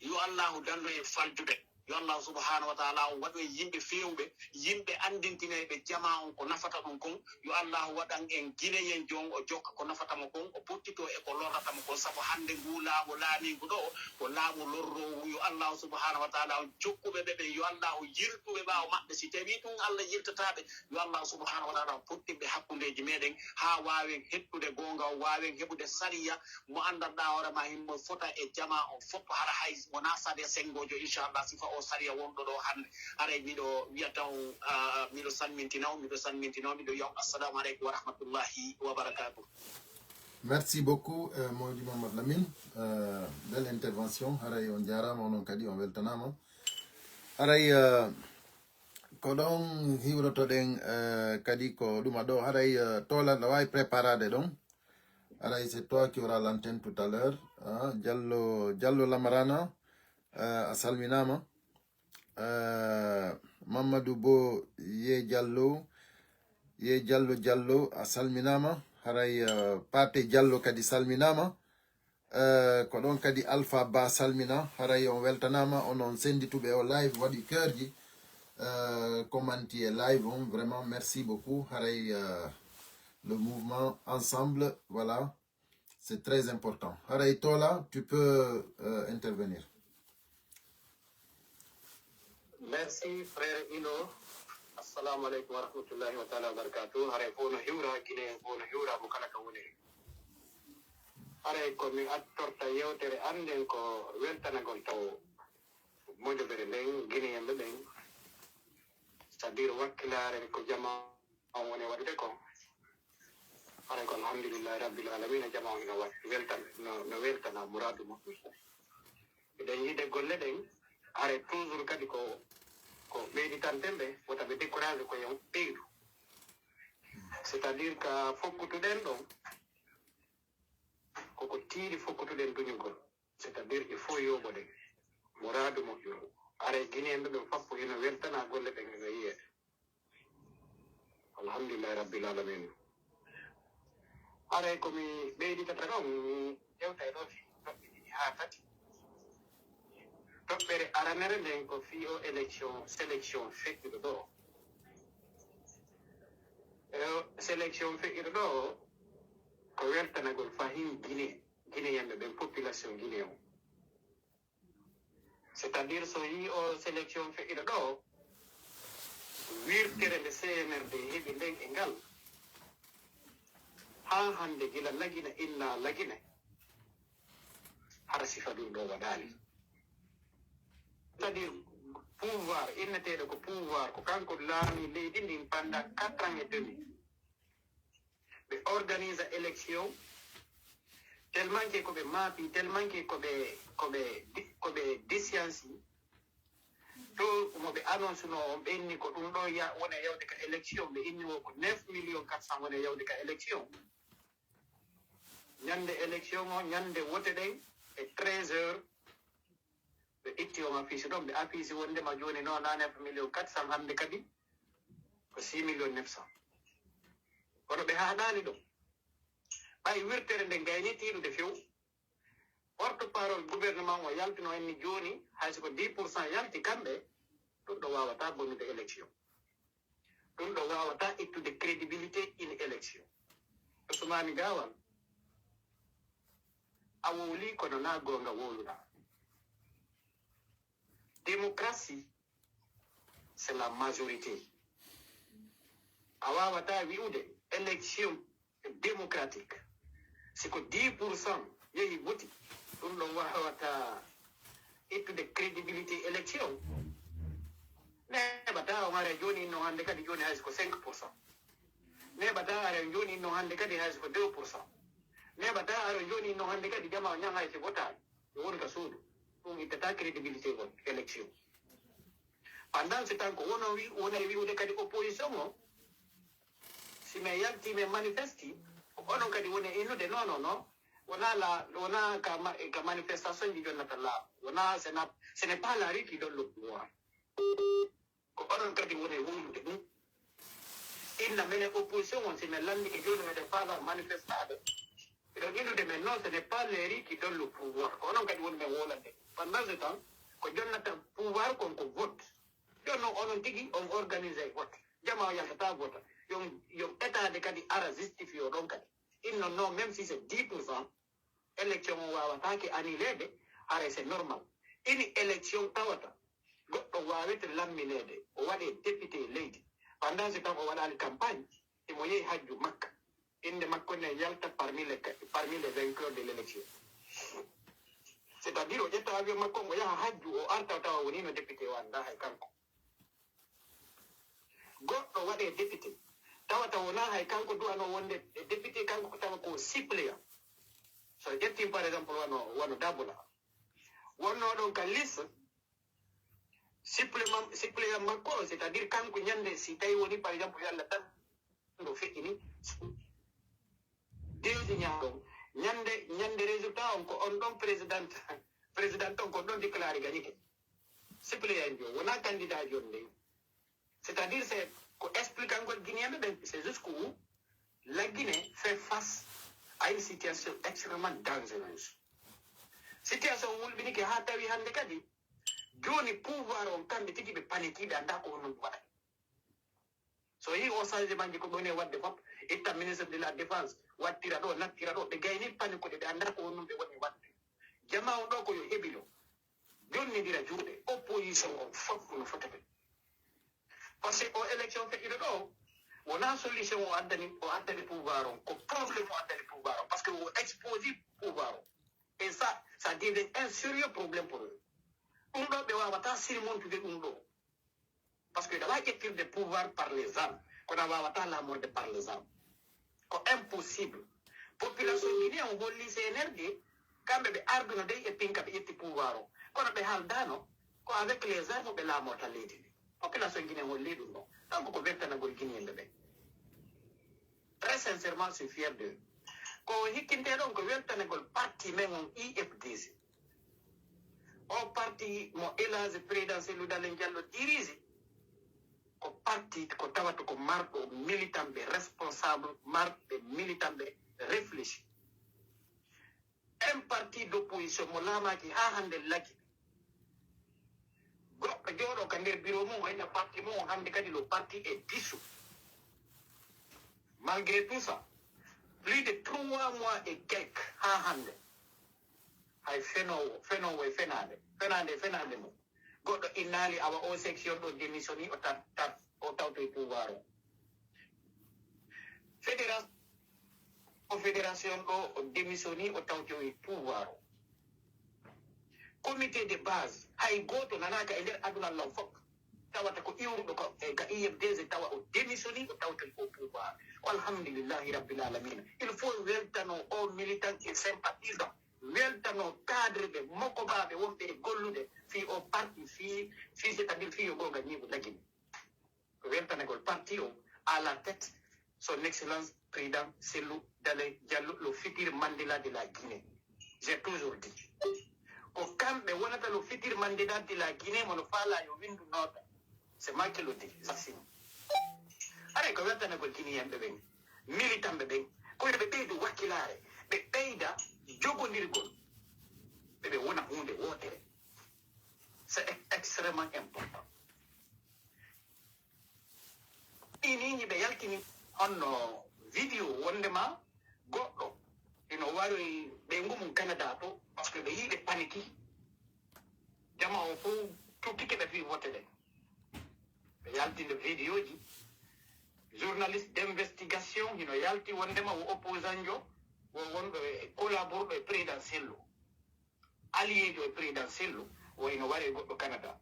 Yo Allahu dandu en faljude. Yo Allahu subhanahu wa taala on waɗu en yimɓe feewɓe, yimɓe anndintinayɓe jamaa on ko nafata ɗum kon. Yo Allahu waɗan en Gineyen jon, o jokka ko nafata mo kon, o pottitoo e ko lorrata mo kon. Sabu hannde nguu laamu laamiingu ɗoo ko laamu lorroowu. Yo Allahu subhanahu wa taala on jokkuɓe ɓe ɓen, yo Allahu yirtuɓe ɓaawo maɓɓe. Si tawii tun Allah yirtataa ɓe, yo Allahu subhanahu wa taala on pottin ɓe hakkundeeji meɗen, haa waawen hettude goonga, waawen heɓude sariya mo anndanɗaa hoore maa himo fota e jamaa on fof, hara hay wonaa sariya senngoojo, inchallah, sifa o sariya wonɗo ɗoo hannde. Haray miɗo wiya taw, ah, miɗo salmintina on, miɗo salmintina on, miɗo wiya on assalamu aleykum wa rahmatullahi wa barakatuh. Merci beaucoup, euh, Mawdi Mamadou Lamine. Euh, belle intervention. Haray on jaaraama, onon kadi on weltanaama. Haray, euh, ko ɗon hiwrotoɗen, euh, kadi ko ɗuma ɗoo. Haray, euh, Toola, aɗa waawi préparaade ɗon. Haray, c'est toi qui auras l'antenne tout à l'heure. Ah, Diallo, Diallo Lamarana, euh, a salminaama. Eh, Mamadou Bo, Ye Diallo, Ye Diallo Diallo, a salminaama. Haray, eh, Paate Diallo kadi salminaama. Eh, ko ɗon kadi Alpha Ba salmina. Haray on weltanaama, onon senndituɓe o live waɗi keerji. Eh, commenti e live on, vraiment merci beaucoup. Haray, eh, le mouvement ensemble, voilà. C'est très important. Haray Toola, tu peux, euh, intervenir. Merci, frère Ino. Assalamu aleykum wa rahmatullahi wa taala wa barakatuh. Haray fof no hiwra, Guinée fof no hiwra, mo kala ka woniri. Haray ko mi attorta yewtere an nden ko weltanagol taw mojoɓere nden, Guinéen ɓe ɓen. C'est-à-dire wakkilaare ko jamaa on woni waɗude ko. Haray ko alhamdulillahi rabbil alamina, jamaa on no wa-, weltan-, no, no weltana muraadu muɓɓen. Eɗen yiide golle ɗen, haray toujours kadi ko, ko ɓeyditanten ɓe, wota ɓe découragé ko yo ɓeydu. C'est-à-dire ka fokkutuɗen ɗon, koko tiiɗi fokkutuɗen duñugol. C'est-à-dire il faut yooɓoɗen. Muraadu moƴƴuru. Haray Guinéen ɓe ɓen fof hino weltana golle ɗen hino yiyeede. Alhamdulillahi rabbil alamin. Haray ko mi ɓeyditata ɗon, mi yewtay ɗo fii toɓɓe ɗiɗi haa tati. Toɓɓere aranere nden ko fii o élection, sélection feƴƴuɗo ɗo. E o sélection feƴƴuɗo ɗo, ko weltanagol fahin Guinée, Guinéen ɓe ɓen, population Guinée o. C'est-à-dire, so yii o sélection feƴƴuɗo ɗo, wirtere nde C N R D heɓi nden e ngal, haa hannde gila Lagine illa Lagine, hara sifa ɗum ɗo waɗaali. C'est-à-dire, pouvoir, inneteeɗo ko pouvoir, ko kanko laami leydi ndin pendant quatre ans et demi. Ɓe organisa élection, Tellement que ko ɓe maapi, tellement que ko ɓe ko ɓe ko ɓe déclenché. To mo ɓe annonce no on ɓe inni ko ɗum ɗo ya wona yawde ka élection, ɓe inni o ko neuf millions quatre cent wona yawde ka élection. Ñande élection o, ñande wote ɗen e treize heures, ɓe itti on affiche ɗon, ɓe affiche wondema jooni no na neuf millions quatre cent, hannde kadi ko six millions neuf cent. Kono ɓe haaɗaali ɗon. Ɓay wirtere nde gayni tiiɗude few, porte parole gouvernement o yaltino en ni jooni, hay so ko dix pour cent yalti kamɓe, ɗum ɗo wawata bonnude élection. Ɗum ɗo wawata ittude crédibilité in élection. Ousmane Gawal, a wowli kono na goonga wowluɗa. Démocratie, c'est la majorité. A wawata wi'ude élection démocratique, si ko dix pour cent yehi voti, ɗum ɗon wawata ittude crédibilité élection. Neɓata on ara jooni inno hannde kadi jooni hay so ko cinq pour cent. Neɓata ara jooni inno hannde kadi hay so ko deux pour cent. Neɓata ara jooni inno hannde kadi jama o ñan hay si votaani. Yo woni ka suudu. Ɗum ittata crédibilité on élection. Pendant ce temps ko wono wi wona e wi'ude kadi opposition o, si min yalti min manifesti, ko onon kadi woni e innude non non non, wona la wona ka, ma- ka manifestation ji jonnata laamu, wona ce n'est- ce n'est pas la rue qui donne le pouvoir. Ko onon kadi woni e wowlude ɗum. Inna minen opposition on, si min lanndike jooni meɗen faala manifestaade, miɗon innude men non, ce n'est pas les rues qui donne le pouvoir. Ko onon kadi woni men wowlande. Pendant ce temps ko jonnata pouvoir kon ko vote. Jooni non onon tigi on organise vote, jama o yaltata vota. Yon yon état de kadi ara justifié o ɗon kadi. Innon non, même si c'est dix pour cent, élection o wawatake annuleede, haray c'est normal. Ini élection tawata goɗɗo wawete lammineede, o waɗe député leydi. Pendant ce temps o waɗali campagne, imo yehi hajju Makka. Innde makko ne yalta parmi les parmi les vainqueurs de l'élection. C'est-à-dire o ƴetta avion makko, o yaha hajju, o arta, o tawa wonino député, o annda hay kanko. Goɗɗo waɗe député, tawata wona hay kanko du'ano wonde e député, kanko ko tawa ko suppléant. So ƴettin par exemple wano wano Dabola, wonno ɗon ka liste, suppléant suppléant makko o, c'est-à-dire kanko ñande si tawi woni par exemple yalla tan ɗo feƴƴini, désigné ɗon, ñande ñande résultat on ko on ɗon président, président on ko ɗon déclaré gagnike. Suppléant jo wona candidat jon ndey. C'est-à-dire c'est ko expliquer ngol guinéen ɓe, c'est jusqu'où la Guinée fait face à une situation extrêmement dangereuse. Situation wulɓinike ha tawi hannde kadi joni pouvoir on kamɓe tigi ɓe panikiɓe, annda ko honno waɗa. So yi o changement ji ko ɓe woni e waɗde fof, itta ministre de la défense, wattira ɗo, nattira ɗo, ɓe gayni panikude, ɓe annda ko honno ɓe woni waɗde. Jama on ɗo ko yo hebilo, jonnidira juuɗe, opposition on fof no fotata. Parce que o élection feƴƴuɗo ɗo wona solution o addani o addani pouvoir on, ko problème o addani pouvoir on, parce que o exposi pouvoir on. Et ça ça devient un sérieux problème pour eux. Ɗum ɗo ɓe wawata surmontude ɗum ɗo. Parce que ɗawa ƴettirde pouvoir par les armes, kono a wawata lamorde par les armes. Ko impossible. Population guinéen on holli C N R D, kamɓe ɓe arduno dey e pinka ɓe ƴetti pouvoir o, kono ɓe haldano ko avec les armes ɓe lamorta leydi ndi. Population guinéen holli ɗum ɗo. Donc ko weltanagol guinéen ɓe ɓen. Très sincèrement, je suis fier de eux. Ko hikkinte ɗon ko weltanagol parti men on I F D C. O parti mo Elage président Cellou Dalein Diallo dirige, ko parti ko tawata ko marɗo militant ɓe responsable, marɓe militant ɓe réfléchi. Un parti d'opposition mo laamaaki haa hannde lagi. Goɗɗo jooɗo ka nder bureau mum, wayna parti mum, hannde kadi le parti est dissous. Malgré tout ça, plus de trois mois et quelques haa hannde, hay fenoowo fenoowo e fenaande fenaande fenaande mum, goɗɗo innaali awa o section ɗo démissioni, o tar tar o tawtoye pouvoir o. Fédération o fédération ɗo o démissioni, o tawtoye pouvoir o. Comité de base hay gooto nanaaka e nder aduna lan fof tawata ko iwruɗo ko e ka I F D G tawa o démissioni. soni o tawten au pouvoir. Alhamdulillahi rabbil alamina. Il faut weltano o militant et sympathisant, weltano cadre ɓe, mokobaaɓe wonɓe e gollude fii o parti, fii, fii, c'est-à-dire fii yo gonga ñiiɓu lagine. Ko weltanagol parti o à la tête son excellence président Cellou Dalein Diallo, le futur Mandela de la Guinée. J'ai toujours dit, ko kamɓe wonata le futur Mandela de la Guinée. Mono faala yo windu noota. C'est moi qui le dis, j'assume. Haray ko weltanagol Guinéen ɓe ɓen, militant ɓe ɓen, ko yo ɓe ɓeydu wakkilaare, ɓe ɓeyda jogondirgol, ɓe ɓe wona huunde wootere. C'est extrêmement important. Ɗi ni hiɓe yaltini honno vidéo wondema goɗɗo ino waroyi ɓeyngu mum Canada to, parce que ɓe yii ɓe paniki. Jama o fof tuttike ɓe fii wote ɗen. Ɓe yaltinde vidéoji. Journaliste d'investigation hino yalti wondema wo opposant jo, wo wonɗo e collaborɗo e président Cellou. Alliéjo e président Cellou o ino ware goɗɗo Canada.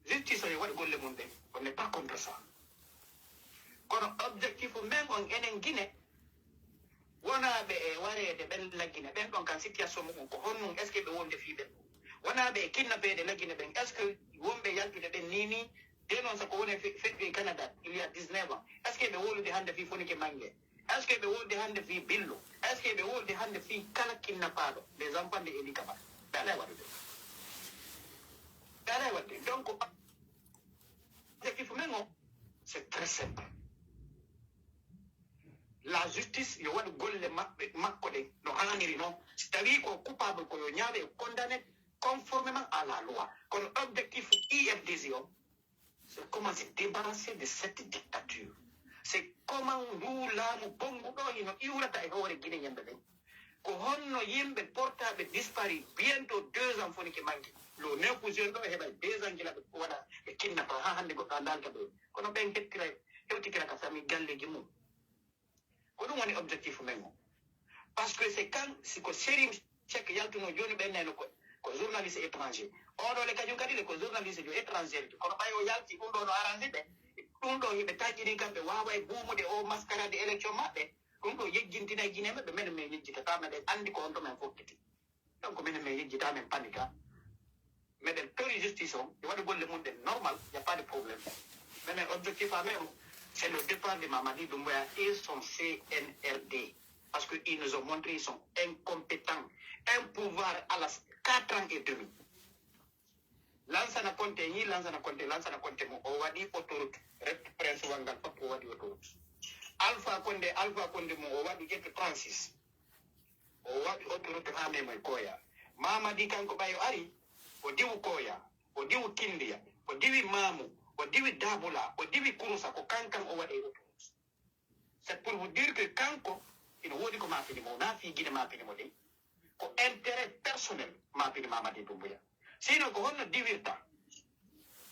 Justice o yo waɗ golle mum ɗen, on n'est pas contre ça. Kono objectif men on enen Guinée, wonaaɓe e wareede ɓen laggine ɓen ɗon kan situation muɓɓum ko honɗum? Est-ce que ɓe wonde fii ɓen? Wonaaɓe e kidnapeede laggine ɓen, est-ce que wonɓe yaltude ɓen ni ni? De noon sako woni fe- feƴƴu e Canada il y a dix-neuf ans, est-ce que ɓe wolude hannde fii Fonike Mange? Est-ce que ɓe wolude hannde fii Billo? Est-ce que ɓe wolude hannde fii kala kinnapaaɗo des enfants de Eli Kaba? Ɓe alaa e waɗude. Ɓe alaa e waɗude. Donc objectif men o c'est très simple. La justice yo waɗu golle maɓɓe makko ɗen no haaniri non. Si tawii ko coupable ko yo ñaawe e condamné conformément à la loi. Kono objectif I F D C o c'est comment se débarrasser de cette dictature. C'est comment ndu laamu bonngu ɗo hino iwrata e hoore Guinéen ɓe ɓen. Ko honno yimɓe portaaɓe disparu bientôt deux ans Fonike Mange? Le neuf juin ɗo heɓa deux ans gila ɓe waɗa ɓe kinnapa haa hannde goɗɗo anndaali ka ɓe. Kono ɓen hettira hewtitira ka famille galleeji mum. Ko ɗum woni objectif men o. Parce que c'est quand si ko Chérim Cheikh yaltuno jooni ɓen neno ko ko journaliste étranger. Oɗo le kañum kadi le ko journaliste jo étranger. Kono ɓay o yalti ɗum ɗo no arrange ɓe. Ɗum ɗo hiɓe taƴƴiri kamɓe waaway buumude o mascarade élection maɓɓe. Ɗum ɗo yejjintinay Guinée maɓɓe, menen men yejjitata, meɗen anndi ko on to men fokkiti. Donc minen men yejjita, men panika. Meɗen tori justice on e waɗa golle mum ɗen normal, y a pas de problème. Minen objectif amen o c'est le départ de Mamadi Doumbouya et son C N R D. Parce que ils nous ont montré ils sont incompétents. Un pouvoir à la quatre ans et demi. Lansana Konte, yi Lansana Konte, Lansana Konte mo o waɗi autoroute, ret Prince Wangal fof o waɗi autoroute. Alpha Konde, Alpha Konde mo o waɗi ƴettu trente-six. O waɗi autoroute haa Memoy Koya. Mamadi kanko ɓay o ari, o diwu Koya, o diwu Kindiya, o diwi Mamu, o diwi Dabula, o diwi Kurusa, ko kankan o waɗi autoroute. C'est pour vous dire que kanko ina woodi ko maapini mo, wonaa fii Gine maapini mo de. Ko intérêt personnel maapini Mamadi Doumbouya. Sinon ko honno diwirta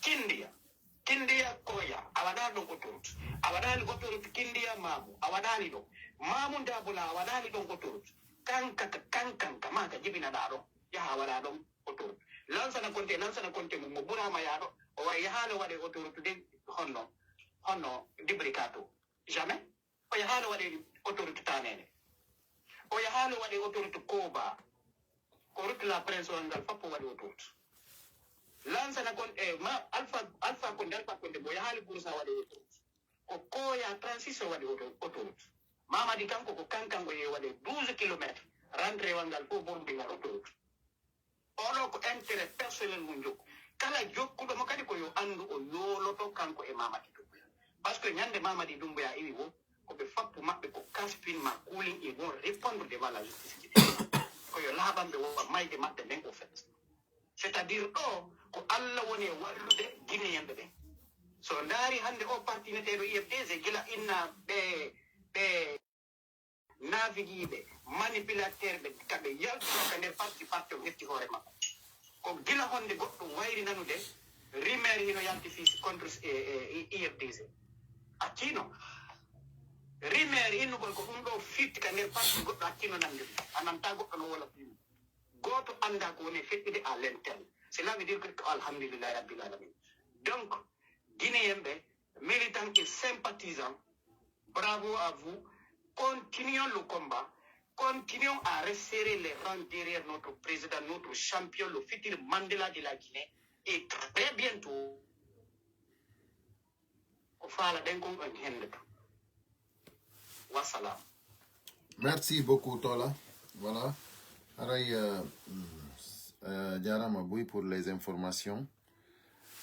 Kindiya, Kindiya Koya, a waɗaali ɗon autoroute. A waɗaali autoroute Kindiya Mamu, a waɗaali ɗon. Mamu Dabula, a waɗaali ɗon autoroute. Kanka ka, kankan ka maa ka jibinaɗaa ɗon, yaha a waɗa ɗon autoroute. Lansana Konte, Lansana Konte mum mo ɓuraama yaaɗo, o wayi yahaali o waɗe autoroute de honno, honno Dibrikato. Jamais. O yahaali o waɗe autoroute Tanene. O yahaali o waɗe autoroute Koba. Ko route la Prince o ngal fof o waɗi autoroute. Lansana kon e ma Alpha, Alpha Konde, Alpha Konde mo yahaali Kouroussa waɗe autoroute. Ko Koya trente-six o waɗi auto-, autoroute. Mamadi kanko ko kankan o yehi waɗe douze kilomètres. Rentrée wal ngal fof Bombay ngal autoroute. Oɗo ko intérêt personnel mum jokku. Kala jokkuɗo mo kadi ko yo anndu o yooloto kanko e Mamadi Doumbouya. Parce que ñande Mamadi Doumbouya iwi wo, ko ɓe fappu maɓɓe ko Caspin ma Kuulin, ils vont répondre devant la justice guinéenne. Ko yo laaɓanɓe wo mayde maɓɓe nden au fait. C'est-à-dire ɗo ko Allah woni e wallude Guinéenɓe ɓen. So ndaari hannde o parti neteeɗo I F D C gila inna ɓe, ɓe naafigiiɓe, manipulateur ɓe, ka ɓe yaltuno ka nder parti, parti o ƴetti hoore makko. Ko gila honde goɗɗum wayri nanude, rumeur hino yalti fii contre, e, e, I F D C. Accino. Rumeur innugol ko ɗum ɗo fitti ka nder parti goɗɗo accino nande ɗum. A nanta goɗɗo no wola fii mum. Gooto annda ko woni feƴƴude à l'interne. Cela veut dire que ko alhamdulillahi rabbil alamin. Donc, Guinéens ɓe, militants et sympathisants, bravo à vous. Continuons le combat. Continuons à resserrer les rangs derrière notre président, notre champion, le futur Mandela de la Guinée. Et très bientôt, ko faalaɗen kon, on hendoto. Wassalam. Merci beaucoup, Tola. Voilà. Haray, euh, mm, euh, jarama buy pour les informations.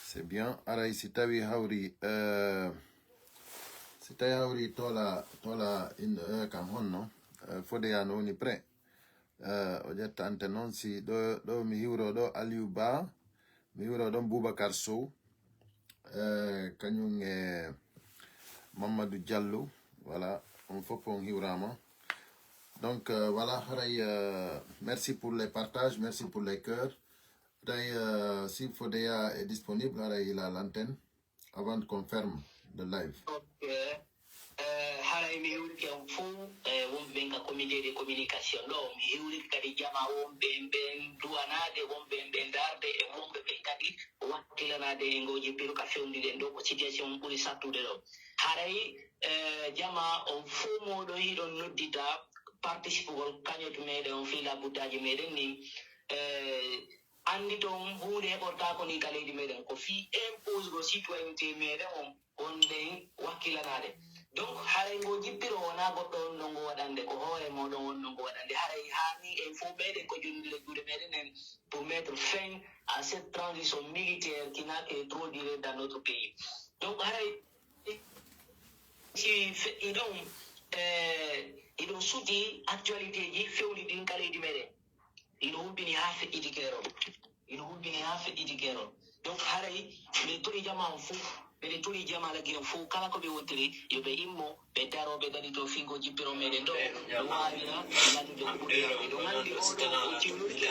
C'est bien. Haray, si tawi hawri, euh, si tawi hawri Tola, Tola in, euh, kan honno, euh, Fodeya no woni prêt. Euh, o ƴetta antenne on, si ɗo, ɗo mi hiwro ɗo Aliou Ba, mi hiwro ɗon Boubacar Sow, euh, kañum e Mamadou Diallo, voilà, on fof on hiwrama. Donc, euh, voilà, haray, euh, merci pour les partages, merci pour les cœurs. Haray, euh, si Fodeya est disponible, haray il a l'antenne avant qu'on ferme le live. Ok. Eh, haray mi hiwrike on fof, eh, wonɓe ɓen ka comité de communication ɗo, mi hiwrike kadi jama wonɓe ɓen duwanaade, wonɓe ɓen darde, e wonɓe ɓen kadi wakkilanaade e ngoo jippiro ka fewndi ɗen ɗo, ko situation ɓuri sattude ɗo. Haray, eh, jama on fof moɗon hiɗon noddita participugol kañotu meɗen on fii labbuddaaji meɗen ni, eh, anndi toon huunde heɓortaako ni ka leydi meɗen, ko fii imposego citoyenneté meɗen on, wonɗen wakkilanaade. Donc, haray ngo jippiro wonaa goɗɗo wonɗo ngo waɗande, ko hoore mooɗon wonɗo ngo waɗande. Haray haani en fof meɗen ko jonndude juuɗe meɗen en pour mettre fin à cette transition militaire qui n'a que trop duré dans notre pays. Donc, haray si feƴƴi ɗon, eh, iɗon suti actualité ji fewndi ɗin ka leydi meɗen. Ino hulɓini haa feƴƴiti keerol. Ino hulɓini haa feƴƴiti keerol. Donc, haray mi turi jama on fof, miɗen turi jama Lagine fof, kala ko ɓe wontiri, yo ɓe immo, ɓe daro, ɓe darito fiigo jippiro meɗen ɗo. No waawira landude ko ɓuri. Eɗon anndi o ɗo o timmorki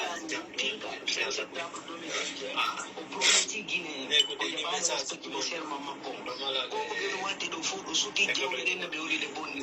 tinka, septembre deux mille vingt-deux. O prometi Guinée, o jaɓaano respectude serment makko. Ko ko ɓe no waɗde ɗo fof, ɗo suti jawle ɗen no ɓe woni ɗe bonni.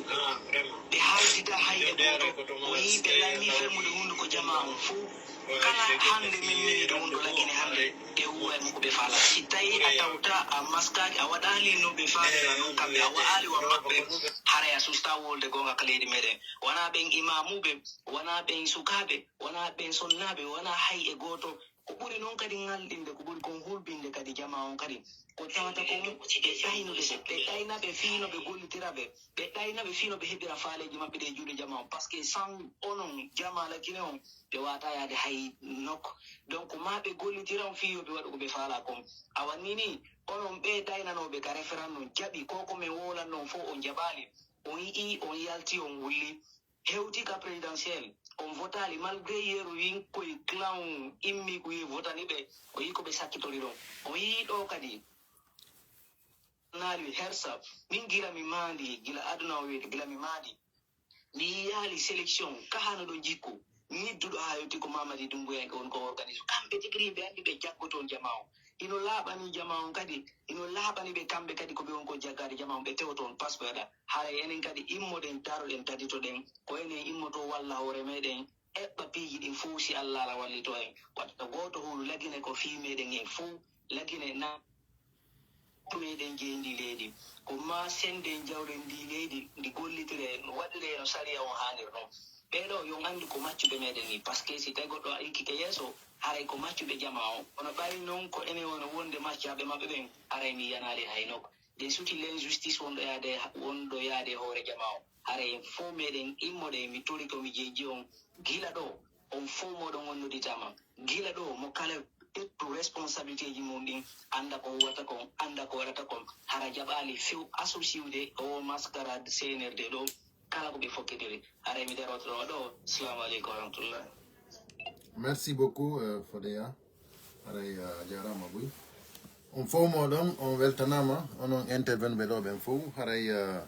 Ɓe haaltita hay e gooto. O yii ɓe lanni fermude hunnduko jama on fof. Kala hannde min mini ɗo wonɗo Lagine hannde, ɓe huwa e makko ɓe faala. Si tawi a tawta a maskaaki, a waɗaali no ɓe faalira non kamɓe, a wa'aali wa maɓɓe, haray a susta wolde goonga ka leydi meɗen. Wonaa ɓen imaamuɓe, wonaa ɓen sukaaɓe, wonaa ɓen sonnaaɓe, wonaa hay e gooto. Ko ɓuri non kadi ŋalɗinde, ko ɓuri kon hulɓinde kadi jama on kadi. Ko tawata kon ɓe ɗaynuɓe, ɓe ɗayna ɓe fii no ɓe gollitira ɓe, ɓe ɗayna ɓe fii no ɓe heɓira faaleeji maɓɓe ɗe e juuɗe jama on. Parce que sans onon jama Lagine on, ɓe waata yaade hay nokku. Donc, ma ɓe gollitira on fii yo ɓe waɗu ko ɓe faala kon. Awa ni ni, onon ɓe ɗaynanooɓe ka référendum jaɓi, ko ko min wowlanno on fof on jaɓaali. On yi'i, on yalti, on wulli. Hewti ka présidentielle, on votaali malgré yeru win koye clan immi ko yehi votani ɓe, o yii ko ɓe sakkitori ɗon. O yii ɗo kadi, naali hersa, min gila mi maandi, gila aduna o weeti, gila mi maandi. Mi yiyaali sélection, kahano ɗo jikku, ñidduɗo haa yotti ko Mamadi Doumbouya en on ko organise. Kamɓe tigi ɓe anndi ɓe jaggoto on jama on. Ino laaɓani jama on kadi, ino laaɓani ɓe kamɓe kadi ko ɓe on ko jaggaade jama on, ɓe tewoto on pas ɓe waɗa. Haray enen kadi immoɗen, daroɗen, taditoɗen, ko enen immoto walla hoore meɗen, eɓɓa piiji ɗin fof si Allah ala wallito en. Watta gooto hulu Lagine ko fii meɗen en fof, Lagine na meɗen jeyi ndi leydi. Ko ma senden jawle ndi leydi, ndi gollitire, no waɗire no sariya on haanir non. Ɓee ɗo, yon anndu ko maccuɓe meɗen ni, parce que si tawi goɗɗo ikkike yeeso, haray ko maccuɓe jama on. Kono ɓay non ko enen wonde maccaaɓe maɓɓe ɓen, haray mi yanaali hay nokku. Ɗen suti l'injustice wonɗo yaade, wonɗo yaade e hoore jama on. Haray en fof meɗen immoɗen, mi tori ko mi jeeji on, gila ɗo, on fof moɗon on nodditama. Gila ɗo, mo kala ƴettu responsabilité ji mum ɗin, annda ko huwata kon, annda ko waɗata kon. Hara jaɓaali few associude o mascarade C N R D ɗo, kala ko ɓe fokkitiri. Haray mi daroto ɗo, ɗo. Assalamu aleykum wa rahmatullah. Merci beaucoup, euh, Fodeya. Haray, euh, a jarama buy. On fof moɗon, on weltanama, onon intervenue ɓe ɗo ɓen fof. Haray, euh,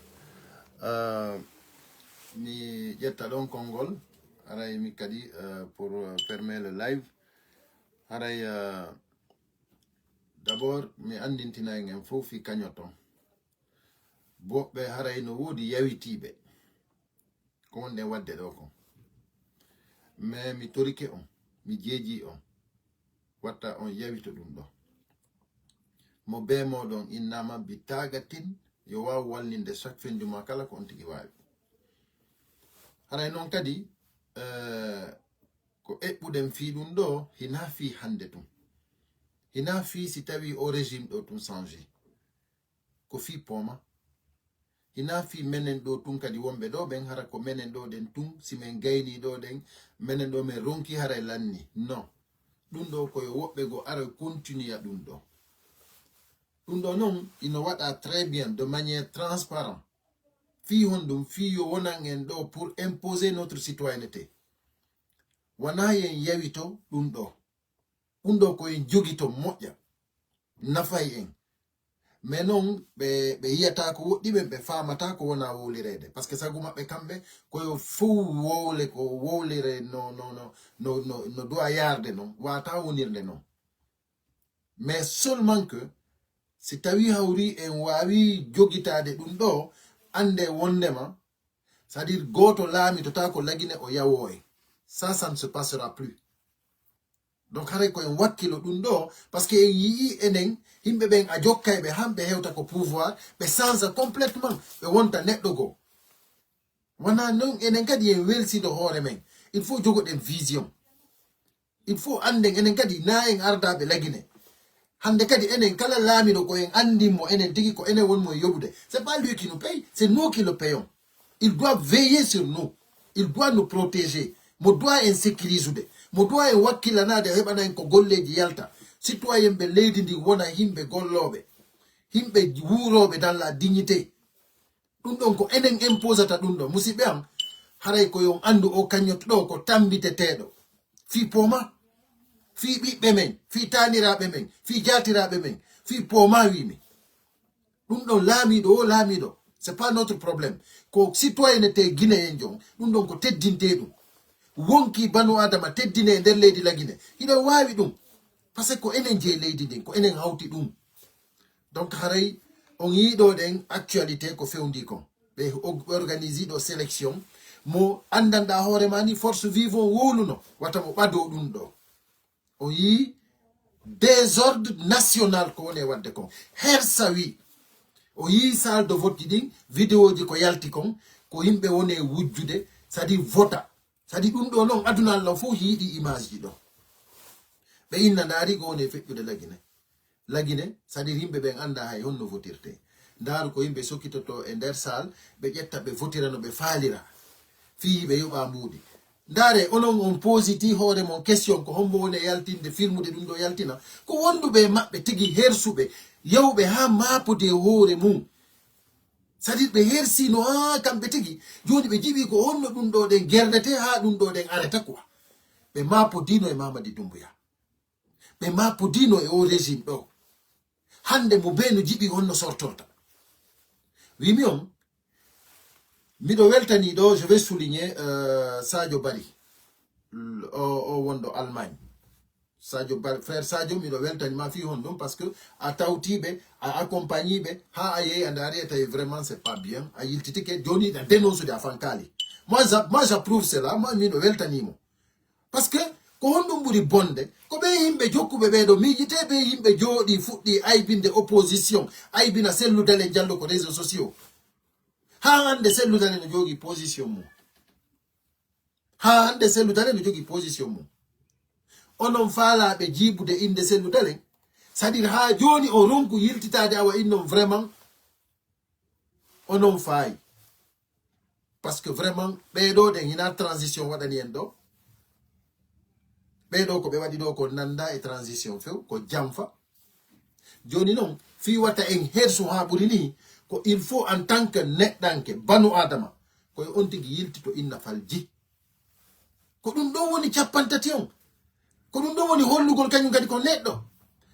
euh, mi ƴetta ɗon konngol. Haray mi kadi, euh, pour, euh, fermer le live. Haray, euh, d'abord, mi anndintina en en fof fi kañoton. Woɓɓe haray no woodi yawitiiɓe. Ko wonɗen waɗde ɗo kon. Mais mi torike on, mi jeejii on. Watta on yawito ɗum ɗo. mo bee mooɗon innama bi taagatin, yo waaw wallinde chaque fin du mois kala ko on tigi waawi. Haray noon kadi, eh, ko eɓɓuɗen fii ɗum ɗo, hinaa fii hannde tun. Hinaa fii si tawii o régime ɗo tun changé. Ko fii pooma. Hinaa fii menen ɗo tun kadi wonɓe ɗo ɓen, hara ko menen ɗo ɗen tun, si men gaynii ɗo ɗen, menen ɗo men ronki haray lanni. Non. Ɗum ɗo ko yo woɓɓe goo aroy continue ɗum ɗo. Ɗum ɗo noon, ino waɗa très bien, de manière transparent. Fii honɗum? Fii yo wonan en ɗo pour imposer notre citoyenneté. Wanaa yen yawito ɗum ɗo. Ɗum ɗo ko en jogito moƴƴa. Nafay en. Mais noon, ɓe, ɓe yiyata ko woɗɗi ɓen, ɓe faamata ko wona wowlireede. Parce que sagu maɓɓe kamɓe, ko yo fow wowle, ko wowlire no, no, no, no, no, no duwa yaarde noon, wata wonirde noon. Mais seulement que, si tawi hawri en waawi jogitaade ɗum ɗo, annde wondema, c'est-à-dire gooto laamitota ko Lagine o yawo en. Ça, ça ne se passera plus. Donc, haray ko en wakkilo ɗum ɗo, parce que en yi'i enen, yimɓe ɓen a jokkay ɓe, han ɓe hewta ko pouvoir, ɓe change complètement, ɓe wonta neɗɗo goo. Wona noon, enen kadi en welsido hoore men. Il faut jogoɗen vision. Il faut annden enen kadi na en ardaaɓe Lagine. Hannde kadi enen kala laamiɗo ko en anndin mo enen tigi ko enen woni mo e yoɓude. C'est pas lui qui nous paye, c'est nous qui le payons. Il doit veiller sur nous. Il doit nous protéger. Mo doit en sécuriser. Mo doit en wakkilanaade heɓana en ko golleeji yalta. Citoyen ɓe leydi ndi wona yimɓe gollooɓe. Yimɓe wuurooɓe dans la dignité. Ɗum ɗon ko enen imposata ɗum ɗo. Musidɓe am, haray ko yon anndu o kañoto ɗo ko tambiteteeɗo. Fii pooma, fii ɓiɓɓe men, fii taaniraaɓe men, fii jaatiraaɓe men, fii pooma wiimi. Ɗum ɗon laamiiɗo o laamiiɗo, c'est pas notre problème. Ko citoyenneté guinéen jon, ɗum ɗon ko teddintee ɗum. Wonki banu adama teddinee nder leydi Lagine. Hiɗo waawi ɗum. Parce que ko enen jeyi leydi ndin, ko enen hawti ɗum. Donc haray on yiiɗo ɗen actualité ko fewndi kon. Ɓe og-, organise ɗo sélection mo anndanɗa hoore ma ni force vive on wowluno wata mo ɓado ɗum ɗo. O yii désordre national ko woni e wadde kon. Hersa wi o yii salle de vote ji ɗin, vidéo ji ko yalti kon, ko yimɓe woni e wujjude, c'est-à-dire vota. C'est-à-dire ɗum ɗo noon aduna Allah fof yiiɗi image ji ɗo. Ɓe inna ndaari ko woni e feƴƴude Lagine. Lagine, c'est-à-dire yimɓe ɓen annda hay honno votirte. Ndaaru ko yimɓe sokkitoto e nder salle, ɓe ƴetta, ɓe votira no ɓe faalira. Fii ɓe yoɓa mbuuɗi. Ndaare, onon on positi hoore mon question ko hombo woni e yaltinde, filmude ɗum ɗo yaltina. Ko wonduɓe e maɓɓe tigi hersuɓe, yawɓe haa maapude e hoore mum. C'est-à-dire ɓe hersino haa kamɓe tigi. Jooni ɓe jiɓi ko honno ɗum ɗo ɗen gerdete haa ɗum ɗo ɗen areta quoi. Ɓe maapodino e Mamadi Doumbouya. Ɓe maapodino e o régime ɗo. Hannde mo bee no jiɓi honno sortorta. Wimi on, miɗo weltani ɗo, je vais souligner, euh, Sadio Bari. L-, o, o wonɗo Allemagne. Sadio Bari, frère Sadio, miɗo weltani ma fii honɗum, parce que a tawti ɓe, a accompagni ɓe, haa a yehi a ndaari a tawi vraiment c'est pas bien, a yiltitike, jooni a dénonce de a fankaali. Moi, j'a-, moi j'approuve cela, moi miɗo weltani mo. Parce que ko honɗum ɓuri bonde? Ko ɓe yimɓe jokkuɓe ɓee ɗo miijitee, ɓe yimɓe jooɗi fuɗɗi aybinde opposition, aybina Cellou Dalein Diallo ko réseaux sociaux. Haa hannde Cellou Dalein no jogii position mum. Haa hannde Cellou Dalein no jogii position mum. Onon faalaaɓe jiibude innde Cellou Dalein, c'est-à-dire haa jooni o ronku yiltitaade awa innon vraiment onon faayi. Parce que vraiment, ɓee ɗo ɗen hinaa transition waɗani en ɗo. Ɓee ɗo ko ɓe waɗi ɗo ko nannda e transition few, ko jamfa. Jooni noon, fii wata en hersu haa ɓuri nii, ko il faut en tant que neɗɗanke, banu Adama, ko e on tigi yiltito inna falji. Ko ɗum ɗon woni cappanɗe tati on. Ko ɗum ɗon woni hollugol kañum kadi ko neɗɗo.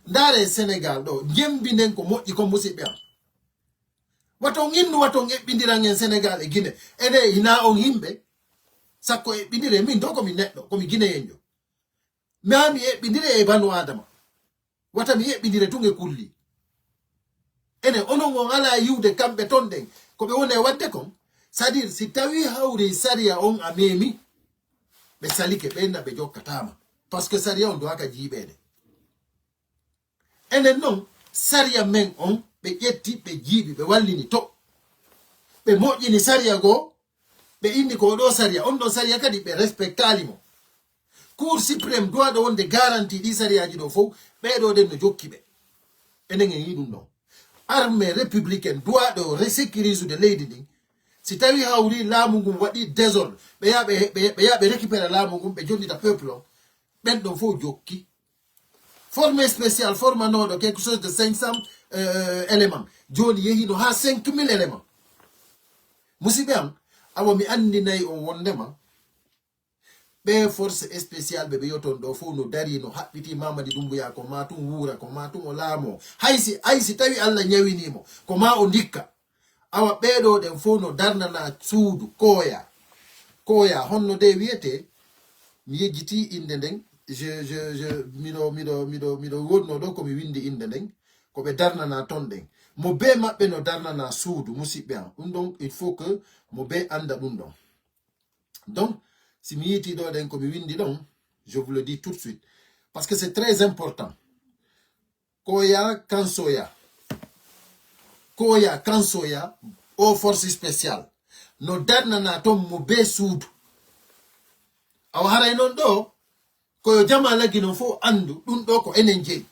Ndaare Sénégal ɗo, jembi nden ko moƴƴi kon musidɓe am. Wata on innu, wata on eɓɓindiran en Sénégal e Guinée. Ene hinaa on yimɓe. Sakko eɓɓindire min ɗo ko mi neɗɗo, ko mi Guinéenjo. Maa mi eɓɓindire e banu Adama. Wata mi eɓɓindire tun e kulli. Ene onon on alaa yiwde kamɓe ton ɗen. Ko ɓe woni e waɗde kon. C'est-à-dire, si tawi hawri sariya on a memi, ɓe salike, ɓe inna ɓe jokkataama. Parce que sariya on duwaka jiiɓeede. Enen noon, Sariya men on, ɓe ƴetti, ɓe jiiɓi, ɓe wallini to. Ɓe moƴƴini sariya goo, ɓe inni ko ɗoo sariya, on ɗoo sariya kadi ɓe respectaali mo. Cour suprême duwaaɗo wonde garanti ɗi sariyaaji ɗoo fof, ɓee ɗoo ɗen no jokki ɓe. Enen en yii ɗum ɗon. Armée républicaine duwaaɗo resécurisude leydi ndin. Si tawi hawri laamu ngun waɗi désordre, ɓe yaa ɓe, ɓe, ɓe yaa ɓe récupéra laamu ngun, ɓe jonnita peuple on. Ɓen ɗon fof jokki. Formé spécial, formanooɗo quelque chose de cinq cents, euh, éléments. Jooni yehiino haa cinq mille éléments. Musidɓe am, awa mi anndinay on wonndema, ɓee force spécial ɓe ɓe yoton ɗoo fof no darii, no haɓɓitii Mamadi Doumbouya, ko maa tun wuura, ko maa tun o laamoo. Hay si, hay si tawi Alla ñawinii mo, ko maa o ndikka. Awa ɓee ɗoo ɗen fof no darnanaa suudu, kooya. Kooya, honno de wiyetee? Mi yejjitii innde nden. Je, je, je, miɗo, miɗo, miɗo, miɗo woodnoo ɗoo ko mi winndi innde nden. Ko ɓe darnanaa ton ɗen. Mo bee maɓɓe no darnanaa suudu, musidɓe am. Ɗum ɗon, il faut que mo bee annda ɗum ɗon. Donc, si mi yiitii ɗoo ɗen ko mi winndi ɗon, je vous le dis tout de suite. Parce que c'est très important. Koya Kansoya. Koya Kansoya, o force spéciale. No darnanaa ton mo bee suudu. Awa haray non ɗoo, ko yo jamaa lagi non fof anndu, ɗum ɗoo ko enen jeyi.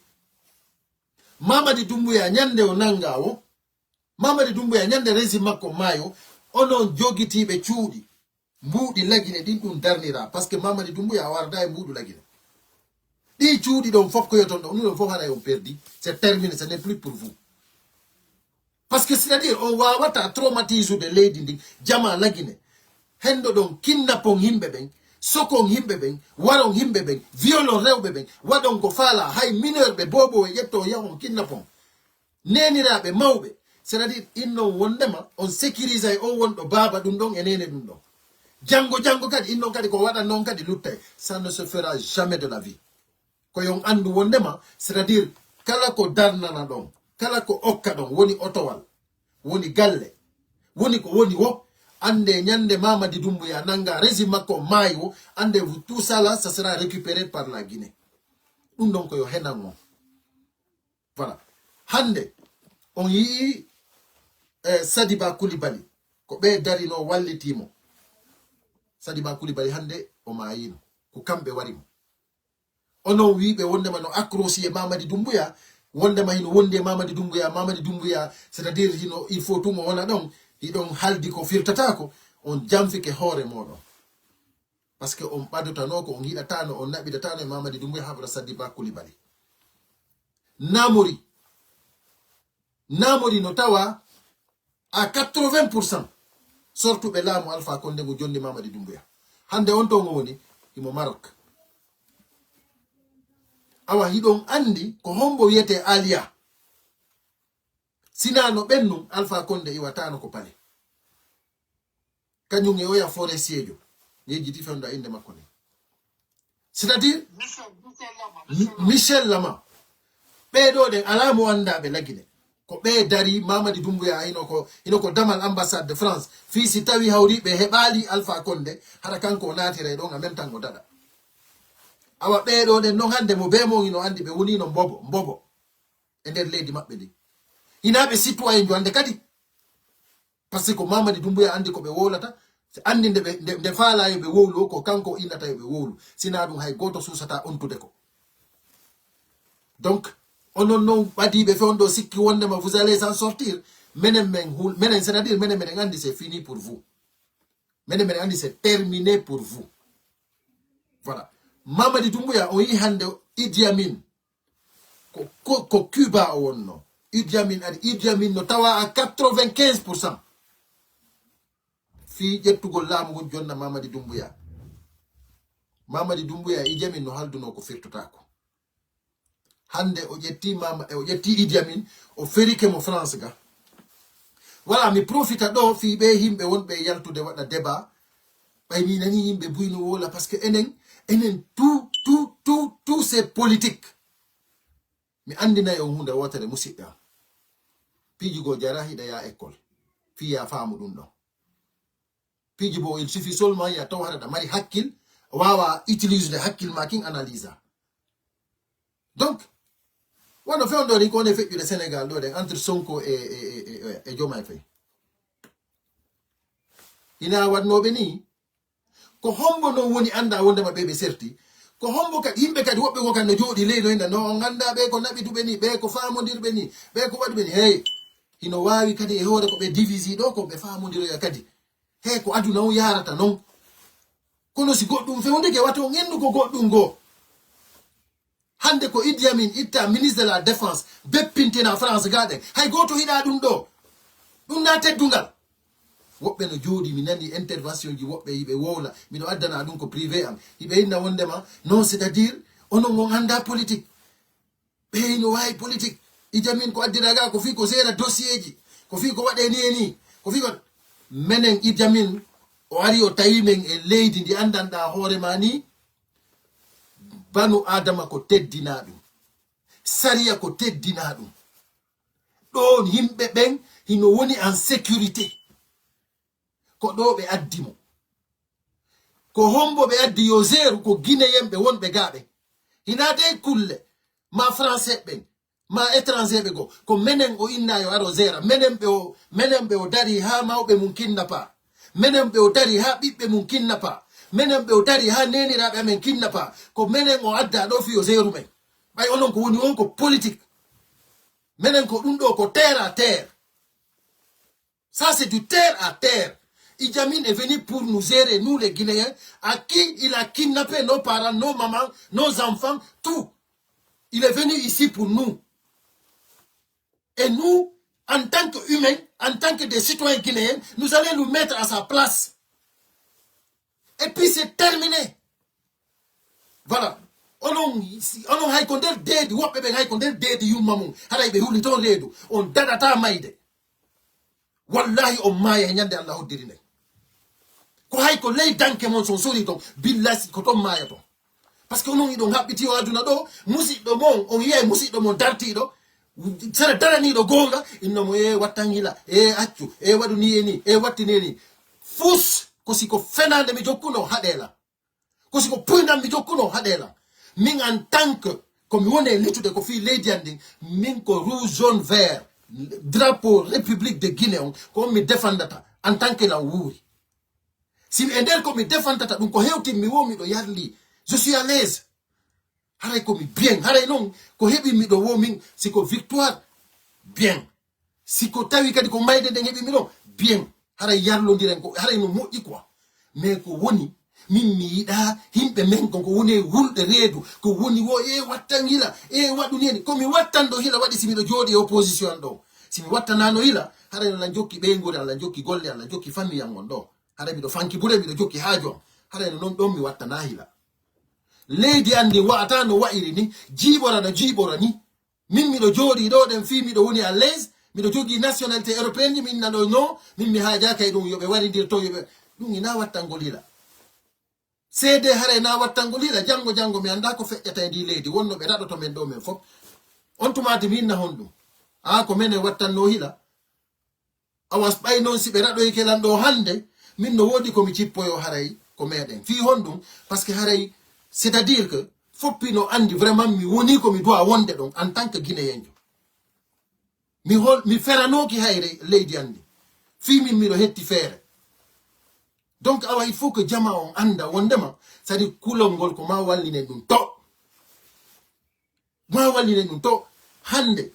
Mamadi Doumbouya ñande o nanngaa o, Mamadi Doumbouya ñande régime makko maayo, onon jogitiiɓe cuuɗi, mbuuɗi lagine ɗin ɗum darniraa. Parce que Mamadi Doumbouya warda e mbuuɗu lagine. Ɗi cuuɗi ɗon fof ko yoton ɗon, ɗum ɗon fof haray on perdi. C'est terminé, ce n'est plus pour vous. Parce que c'est-à-dire on waawata traumatisude leydi ndin, jamaa lagine. Henndo ɗon kinnapon yimɓe ɓen, sokon yimɓe ɓen, waron yimɓe ɓen, violon rewɓe ɓen, waɗon ko faalaa, hay mineur ɓe boobo e ƴetto yahon kinnapon. Neeniraaɓe mawɓe, c'est-à-dire innon wondema on sécurisay on wonɗo baaba ɗum ɗon e neene ɗum ɗon. Janngo, janngo kadi innon kadi ko waɗan noon kadi luttay. Ça ne se fera jamais de la vie. Ko yon anndu wondema, c'est-à-dire kala ko darnana ɗon, kala ko okka ɗon, woni otowal, woni galle, woni ko woni wo, annde ñande Mamadi Doumbouya nannga régime makko maayi wo, annde tout ça là, ça sera récupéré par la Guinée. Ɗum ɗon ko yo henan on. Voilà. Hannde, on yii, eh, Sadiba Coulibaly. Ko ɓe darino wallitiimo. Sadiba Coulibaly hannde o maayino. Ko kamɓe wari mo. Onon wiiɓe wondema no accroché e Mamadi Doumbouya, wondema hino wondi e Mamadi Doumbouya, Mamadi Doumbouya, c'est-à-dire hino, il faut tuma wona ɗon, hiɗon haldi ko firtatako, on jamfike hoore moɗon. Parce que on ɓadotanoo ko, on yiɗataano, on naɓidatano e Mamadi Doumbouya habra Sadiba Coulibaly. Namori. Namori no tawa à quatre-vingts pour cent sortuɓe laamu Alpha Condé ngu jonni Mamadi Doumbouya. Hannde on to ngo woni, himo Maroc. Awa hiɗon anndi ko hombo wiyetee Aliya. Sinaa no ɓennun Alpha Condé iwataano ko palais. Kañum e oya forestier jo. Yejjiti fewndo innde makko nde. C'est-à-dire, Michel, Michel Lama, Mi-, Michel Lama. Michel Lama. Ɓee ɗoo ɗen alaa mo anndaa ɓe lagine. Ko ɓee darii Mamadi Doumbouya hino ko, hino ko damal ambassade de France. Fii si tawi hawri ɓe heɓaali Alpha Condé, hara kanko o naatira e ɗon en même temps o daɗa. Awa ɓee ɗoo ɗen non hannde mo bee mon hino anndi ɓe woniino mbobo, mbobo. E nder leydi maɓɓe ndi. Hinaa ɓe citoyen jo hannde kadi. Parce que Mamadi Doumbouya anndi ko ɓe wowlata, anndi nde ɓe, nde, nde faalaa yo ɓe wowlu, ko kanko innata yo ɓe wowlu. Sinaa ɗum hay gooto suusataa ontude ko. Donc, onon non ɓadiiɓe fewndo sikki wondema vous allez en sortir. Menen men hul-, menen, c'est-à-dire menen, menen anndi c'est fini pour vous. Menen, menen anndi c'est terminé pour vous. Voilà. Mamadi Doumbouya, o yii hannde Idi Amin. Ko, ko, ko Cuba o wonno. Idi Amin ari. Idi Amin no tawa à quatre-vingt-quinze pour cent. Fii ƴettugol laamu ngun jonna Mamadi Doumbouya. Mamadi Doumbouya e Idi Amin no halduno ko firtotako. Hannde o ƴetti Mama-, o ƴetti Idi Amin, o ferike mo France ga. Voilà, mi profita ɗo fii ɓe yimɓe wonɓe e yaltude waɗa débat. Ɓay mi nani yimɓe buyno wola, parce que enen, enen tout, tout, tout, tout c'est politique. Mi anndinay on huunde wootere, musidɓe am. Piiji goo jaraa hiɗa yaa école. Fii yaa faamu ɗum ɗon. Piiji boo, il suffit seulement yaa taw haɗa mari hakkil, waawa utiliser hakkil maa kin analyser. Donc, Wano fewndo ni ko woni feƴƴude Sénégal ɗo ɗen entre Sonko e, e, e, e, e Diomaye Faye. Ina waɗnooɓe ni, ko hombo non woni annda wondema ɓe ɓe serti? Ko hombo kadi yimɓe kadi woɓɓe go kadi no jooɗi ley no ina no on annda ɓe ko naɓituɓe ni, ɓe ko faamondirɓe ni, ɓe ko waɗuɓe ni? Hey, hino waawi kadi e hoore ko ɓe divisi ɗo ko ɓe faamondiroya kadi. Hey, ko aduna on yaarata non. Kono si goɗɗum fewndike, wato on endu ko goɗɗum go. Hande ko Idi Amin itta ministre de la défense, beppintina France gaɗen. Hay gooto hiɗa ɗum ɗo. Ɗum na teddungal. Woɓɓe no jooɗi, mi nani intervention ji woɓɓe yiɓe wowla. Miɗo addana ɗum ko privé am. Hiɓe inna wondema, non, c'est-à-dire, onon on annda politique. Ɓe no waawi politique. Idi Amin ko addira ga ko fii ko seera dossier ji. Ko fii ko waɗe ni e ni. Ko fii ko menen Idi Amin o ari o tawi men e leydi ndi anndanɗa hoore ma ni. Banu Adama ko teddina ɗum. Sariya ko teddina ɗum. Ɗoon yimɓe ɓen hino woni en sécurité. Ko ɗo ɓe addi mo. Ko hombo ɓe addi yo zeeru? Ko Guinéen ɓe wonɓe gaɓe. Hina dey kulle, ma français ɓen, ma étranger ɓe go. Ko menen o inna yo aro zeera. Menen ɓe o, menen ɓe o dari ha mawɓe mum kinnapa. Menen ɓe o dari ha ɓiɓɓe mum kinnapa. Menen ɓe o dari ha neniraɓe amen kinnapa. Ko menen o adda ɗo fi yo zeeru men. Ɓay onon ko woni on ko politique. Menen ko ɗum ɗo ko terre à terre. Ça, c'est du terre à terre. Idi Amin est venu pour nous gérer, nous les Guinéens, à qui il a kidnappé nos parents, nos mamans, nos enfants, tout. Il est venu ici pour nous. Et nous, en tant qu'humains, en tant que des citoyens guinéens, nous allons nous mettre à sa place. Et puis c'est terminé. Voilà. Onon, si, onon hay ko nder deedi, woɓɓe ɓen hay ko nder deedi yumma mum. Haray ɓe huli toon reedu. On daɗata mayde. Wallahi on maaya e ñande Allah hoddiri nden. Ko hay ko ley danke mon son sori ton. Billahi ko ton maaya ton. Parce que onon iɗon haɓɓiti o aduna ɗo, musiɗɗo mon, on yiyay musiɗɗo mon dartiiɗo, sere daraniiɗo goonga, inno mo, "E wattan hila, e accu, e waɗu ni e ni, e watti ni e ni." Fus, ko si ko fenaande mi jokkuno, haɗeela. Ko si ko puynam mi jokkuno, haɗeela. Min en tant que, ko mi woni e litude ko fii leydi an ndin, min ko rouge, jaune, vert, drapeau République de Guinée on, ko on mi defandata, en tant que lan wuuri. Si mi e nder ko mi defantata ɗum, ko hewtin mi wo miɗo yarli. Je suis à l'aise. Haray ko mi bien. Haray noon ko heɓi miɗo wo min, si ko victoire, bien. Si ko tawi kadi ko mayde nden heɓi mi ɗon, bien. Haray yarlondiren ko, haray no moƴƴi quoi. Mais ko woni, min mi yiɗa yimɓe men kon ko woni e wulɓe reedu, ko woni wo e wattan hila, e waɗu ni en. Ko mi wattanɗo hila waɗi si miɗo jooɗi e opposition an ɗo. Si mi wattanano hila, haray no lan jokki ɓeynguure, an lan jokki golle, an lan jokki famille an on ɗo. Haray miɗo fanki bure, miɗo jokki haaju am. Haray no non ɗon mi wattana hila. Leydi an ndin wa'ata no wa'iri ni, jiiɓora no jiiɓora ni. Min miɗo jooɗi ɗo ɗen fii miɗo woni à l'aise, miɗo jogii nationalité européenne, min nano no, min mi haajaaka e ɗum, yo ɓe warindir to, yo ɓe, ɗum ina wattangol hila. Seede haray na wattangol hila, janngo, janngo mi anndaa ko feƴƴata e ndi leydi, wonno ɓe raɗoto men ɗo men fof. On tumaati min na honɗum? Aa, ko menen wattanno hila. Awa ɓay noon si ɓe raɗoyke lan ɗo hannde, min no woodi ko mi cippoyo haray ko meɗen. Fii honɗum? Parce que haray, c'est-à-dire que, foppi no anndi vraiment mi woni ko mi doit wonde ɗon en tant que Guinéenjo. Mi hol-, mi feranooki hayre leydi anndi. Fii min miɗo hetti feere. Donc awa il faut que jama on annda wondema, c'est-à-dire kulol ngol ko ma wallinen ɗum to. Ma wallinen ɗum to. Hannde,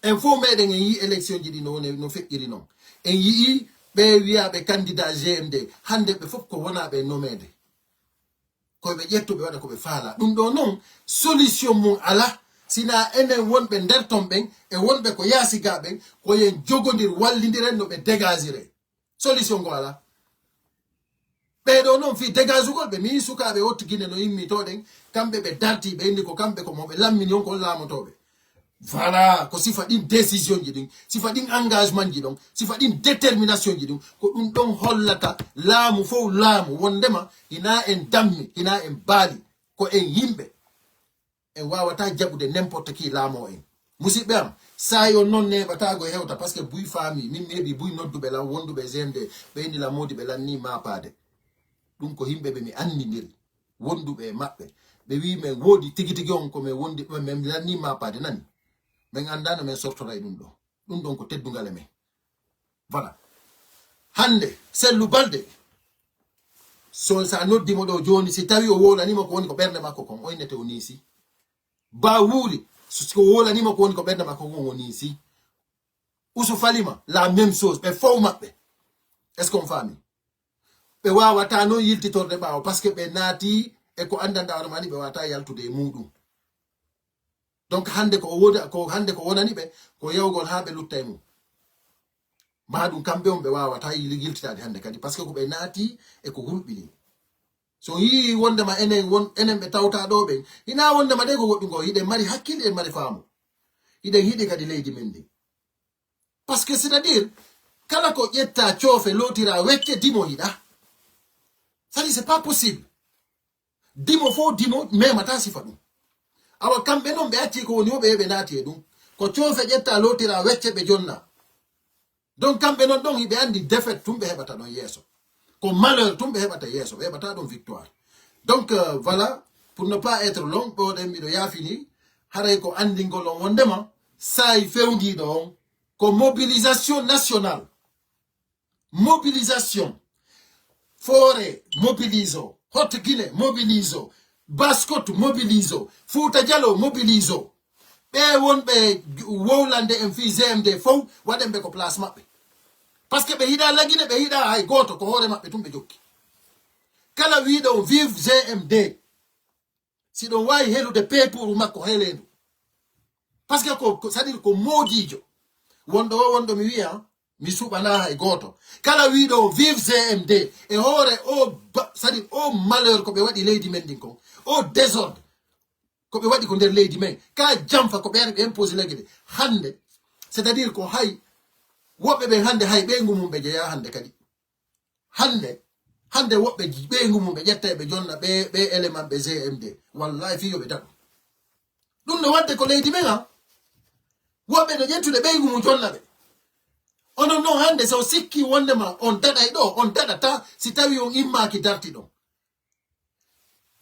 en fof meɗen en yii élection ji ɗi no woni, no feƴƴiri noon. En yii ɓe wiyaaɓe candidat G M D, hannde ɓe fof ko wonaaɓe nomeede. Ko ɓe ƴettu, ɓe waɗa ko ɓe faala. Ɗum ɗo noon, solution mum alaa. Sina enen wonɓe nder ton ɓen, e wonɓe ko yaasi ga ɓen, ko yen jogondir, wallindiren no ɓe dégagire. Solution ngo alaa. Ɓee ɗoo noon, fii dégagugol ɓe, mi yii sukaaɓe Haute Guinée no immi to ɗen, kamɓe ɓe dartii, ɓe inni ko kamɓe ko mo ɓe lammini on ko on laamotooɓe. Voilà, ko sifa ɗin décision ji ɗin, sifa ɗin engagement ji ɗon, sifa ɗin détermination ji ɗin, ko ɗum ɗon hollata laamu fof laamu, wondema hina en dammi, hina en baali, ko en yimɓe. En waawata jaɓude n'importe qui laamoo en. Musidɓe am, saa'i on noon neeɓataa go e hewta, parce que buy faami, min mi heɓi buy nodduɓe lan, wonduɓe e G M D, ɓe inni lan moodi ɓe lan ni maapaade. Ɗum ko yimɓe ɓe mi anndindiri, wonduɓe e maɓɓe. Ɓe wi men woodi tigi tigi on ko men wondi, men lanni maapade nani. Men anndaa no men sortora e ɗum ɗo. Ɗum ɗon ko teddungal e men. Voilà. Hannde, Sellu Balde, so sa noddi mo ɗo jooni, si tawi o wowlaniima ko woni ko ɓernde makko kon, o innete o niisi. Ba Wuuri, so si ko wowlaniima ko woni ko ɓernde makko kon, o niisi. Usu Falima, la même chose, ɓe fow maɓɓe. Est-ce qu'on faami? Ɓe waawataa noon yiltitorde ɓaawo, parce que ɓe naati e ko anndanɗaa hoore mani, ɓe waawataa yaltude e muuɗum. Donc hannde ko o woda, ko hannde ko wonani ɓe, ko yawgol haa ɓe lutta e mum. Maa ɗum kamɓe on ɓe waawataa yil-, yiltitaade hannde kadi, parce que ko ɓe naati e ko hulɓini. So yii wondema enen won, enen ɓe tawtaa ɗo ɓen, hinaa wondema de ko goɗɗum ko, hiɗen mari hakkille, hiɗen mari faamu. Hiɗen hiɗi kadi leydi men ndin. Parce que c'est-à-dire, kala ko ƴetta coofe lootira wecce dimo hiɗa. C'est-à-dire, c'est pas possible. Dimo fof dimo memata sifa ɗum. Awa kamɓe noon ɓe acci ko woni o ɓe ɓe naati e ɗum. Ko coofe ƴetta lootira wecce ɓe jonna. Donc kamɓe noon ɗon hiɓe anndi défaite tun ɓe heɓata ɗon yeeso. Ko malheur tun ɓe heɓata yeeso, ɓe heɓata ɗon victoire. Donc euh, voilà, pour ne pas être long, ɗo ɗen miɗo yaafini, haray ko anndingol on wondema saa'i fewndiiɗo on ko mobilisation nationale. Mobilisation. Foore mobiliso, Haute Guinée mobiliso, Basse-Côte mobiliso, Fouta Djallon mobiliso. Ɓe wonɓe wowlande en fii G M D fow, waɗen ɓe ko place maɓɓe. Parce que ɓe hiɗa Lagine, ɓe hiɗa hay gooto, ko hoore maɓɓe tun ɓe jokki. Kala wiiɗo vive G M D, si ɗon waawi helude pepuru makko, helendu. Parce que ko, ko, c'est-à-dire ko moodiijo. Wonɗo o, wonɗo mi wiya, mi suɓanaa hay gooto. Kala wiiɗo vive G M D, e hoore o ba-, c'est-à-dire o malheur ko ɓe waɗi leydi men ndin kon, o désordre ko ɓe waɗi ko nder leydi men, ka jamfa ko ɓe ari ɓe imposi lagide. Hannde, c'est-à-dire ko hay, woɓɓe ɓen hannde hay ɓeyngu mum ɓe jeyaa hannde kadi. Hannde, hannde woɓɓe ji-, ɓeyngu mum ɓe ƴetta e ɓe jonna ɓe, ɓe élément ɓe G M D. Wallahi fii yo ɓe daɗu. Ɗum no waɗde ko leydi men, ha? Woɓɓe no ƴettude ɓeyngu mum jonna ɓe. Onon noon hannde so sikki wondema on daɗay ɗo, on daɗata si tawi on immaaki darti ɗon.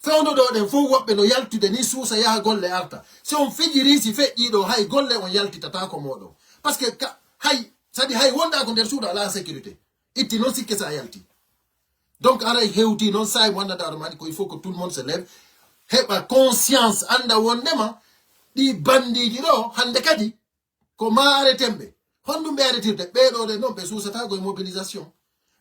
Fewndo ɗo ɗen fof woɓɓe no yaltude ni suusa yaha golle arta. Si on fijiri si feƴƴii ɗo hay golle on yaltitataako mooɗon. Parce que ka, hay, c'est-à-dire hay wonɗaa ko nder suudu alaa sécurité. Itti noon sikke sa yalti. Donc aray hewti noon saa'i mo anndaa hoore mani ko il faut que tout le monde se lève. Heɓa conscience annda wondema ɗi bandiiji ɗo hannde kadi ko ma areten ɓe. Honɗum ɓe aretirde? Ɓee ɗo ɗe noon ɓe suusata ko e mobilisation.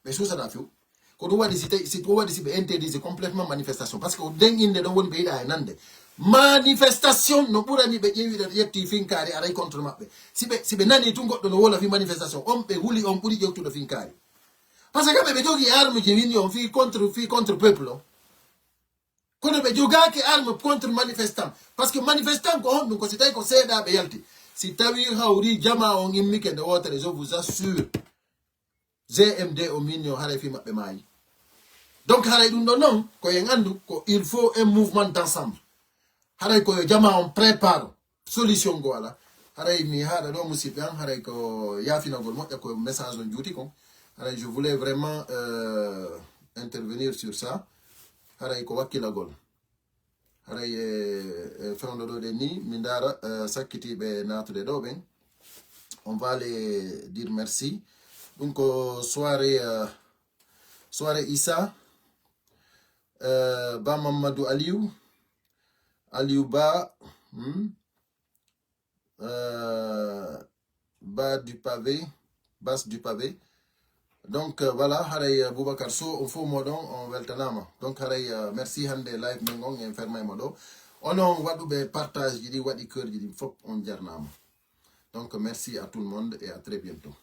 Ɓe suusata few. Ko ɗum waɗi si tawi, si ɗum waɗi si ɓe interdise complètement manifestation. Parce que ko nden innde ɗon woni ɓe yiɗa e nande. Manifestation no ɓurani ɓe ƴeewi ɗo ƴetti finkaari aray contre maɓɓe. Si ɓe, si ɓe nani tun goɗɗo no wola fii manifestation, on ɓe huli on ɓuri ƴewtuɗo finkaari. Parce que kamɓe ɓe jogii arme je winni on fii contre, fii contre peuple on. Kono ɓe jogaaki arme contre manifestant. Parce que manifestant ko honɗum? Ko si tawi ko seeɗaaɓe yalti. Si tawi hawri jama on immike nde wootere, je vous assure, G M D o min yo haray fii maɓɓe maayi. Donc haray ɗum ɗon noon, ko en anndu ko il faut un mouvement d'ensemble. Haray ko yo jama on prépare solution ngo ala. Haray mi haaɗa ɗo musidɓe an, haray ko yaafinagol moƴƴa ko message on juuti kon. Haray je voulais vraiment euh, intervenir sur ça. Haray ko wakkilagol. Haray e, e fewndo ɗo ɗen ni, mi ndaara eh, sakkitiiɓe naatude ɗo ɓen. On va les dire merci. Ɗum ko soirée, euh, soirée Issa, euh, Ba Mamadou Aliou, Aliou Ba, hmm, euh, Ba du Pavé, Bas du Pavé. Donc euh, voilà, haray euh, Boubacar Sow, on fof moɗon, on weltanama. Donc haray euh, merci hannde live men on, en fermay mo ɗo. Onon waɗuɓe partage ji ɗi, waɗi cœur ji ɗi, fof on jarnama. Donc merci à tout le monde et à très bientôt.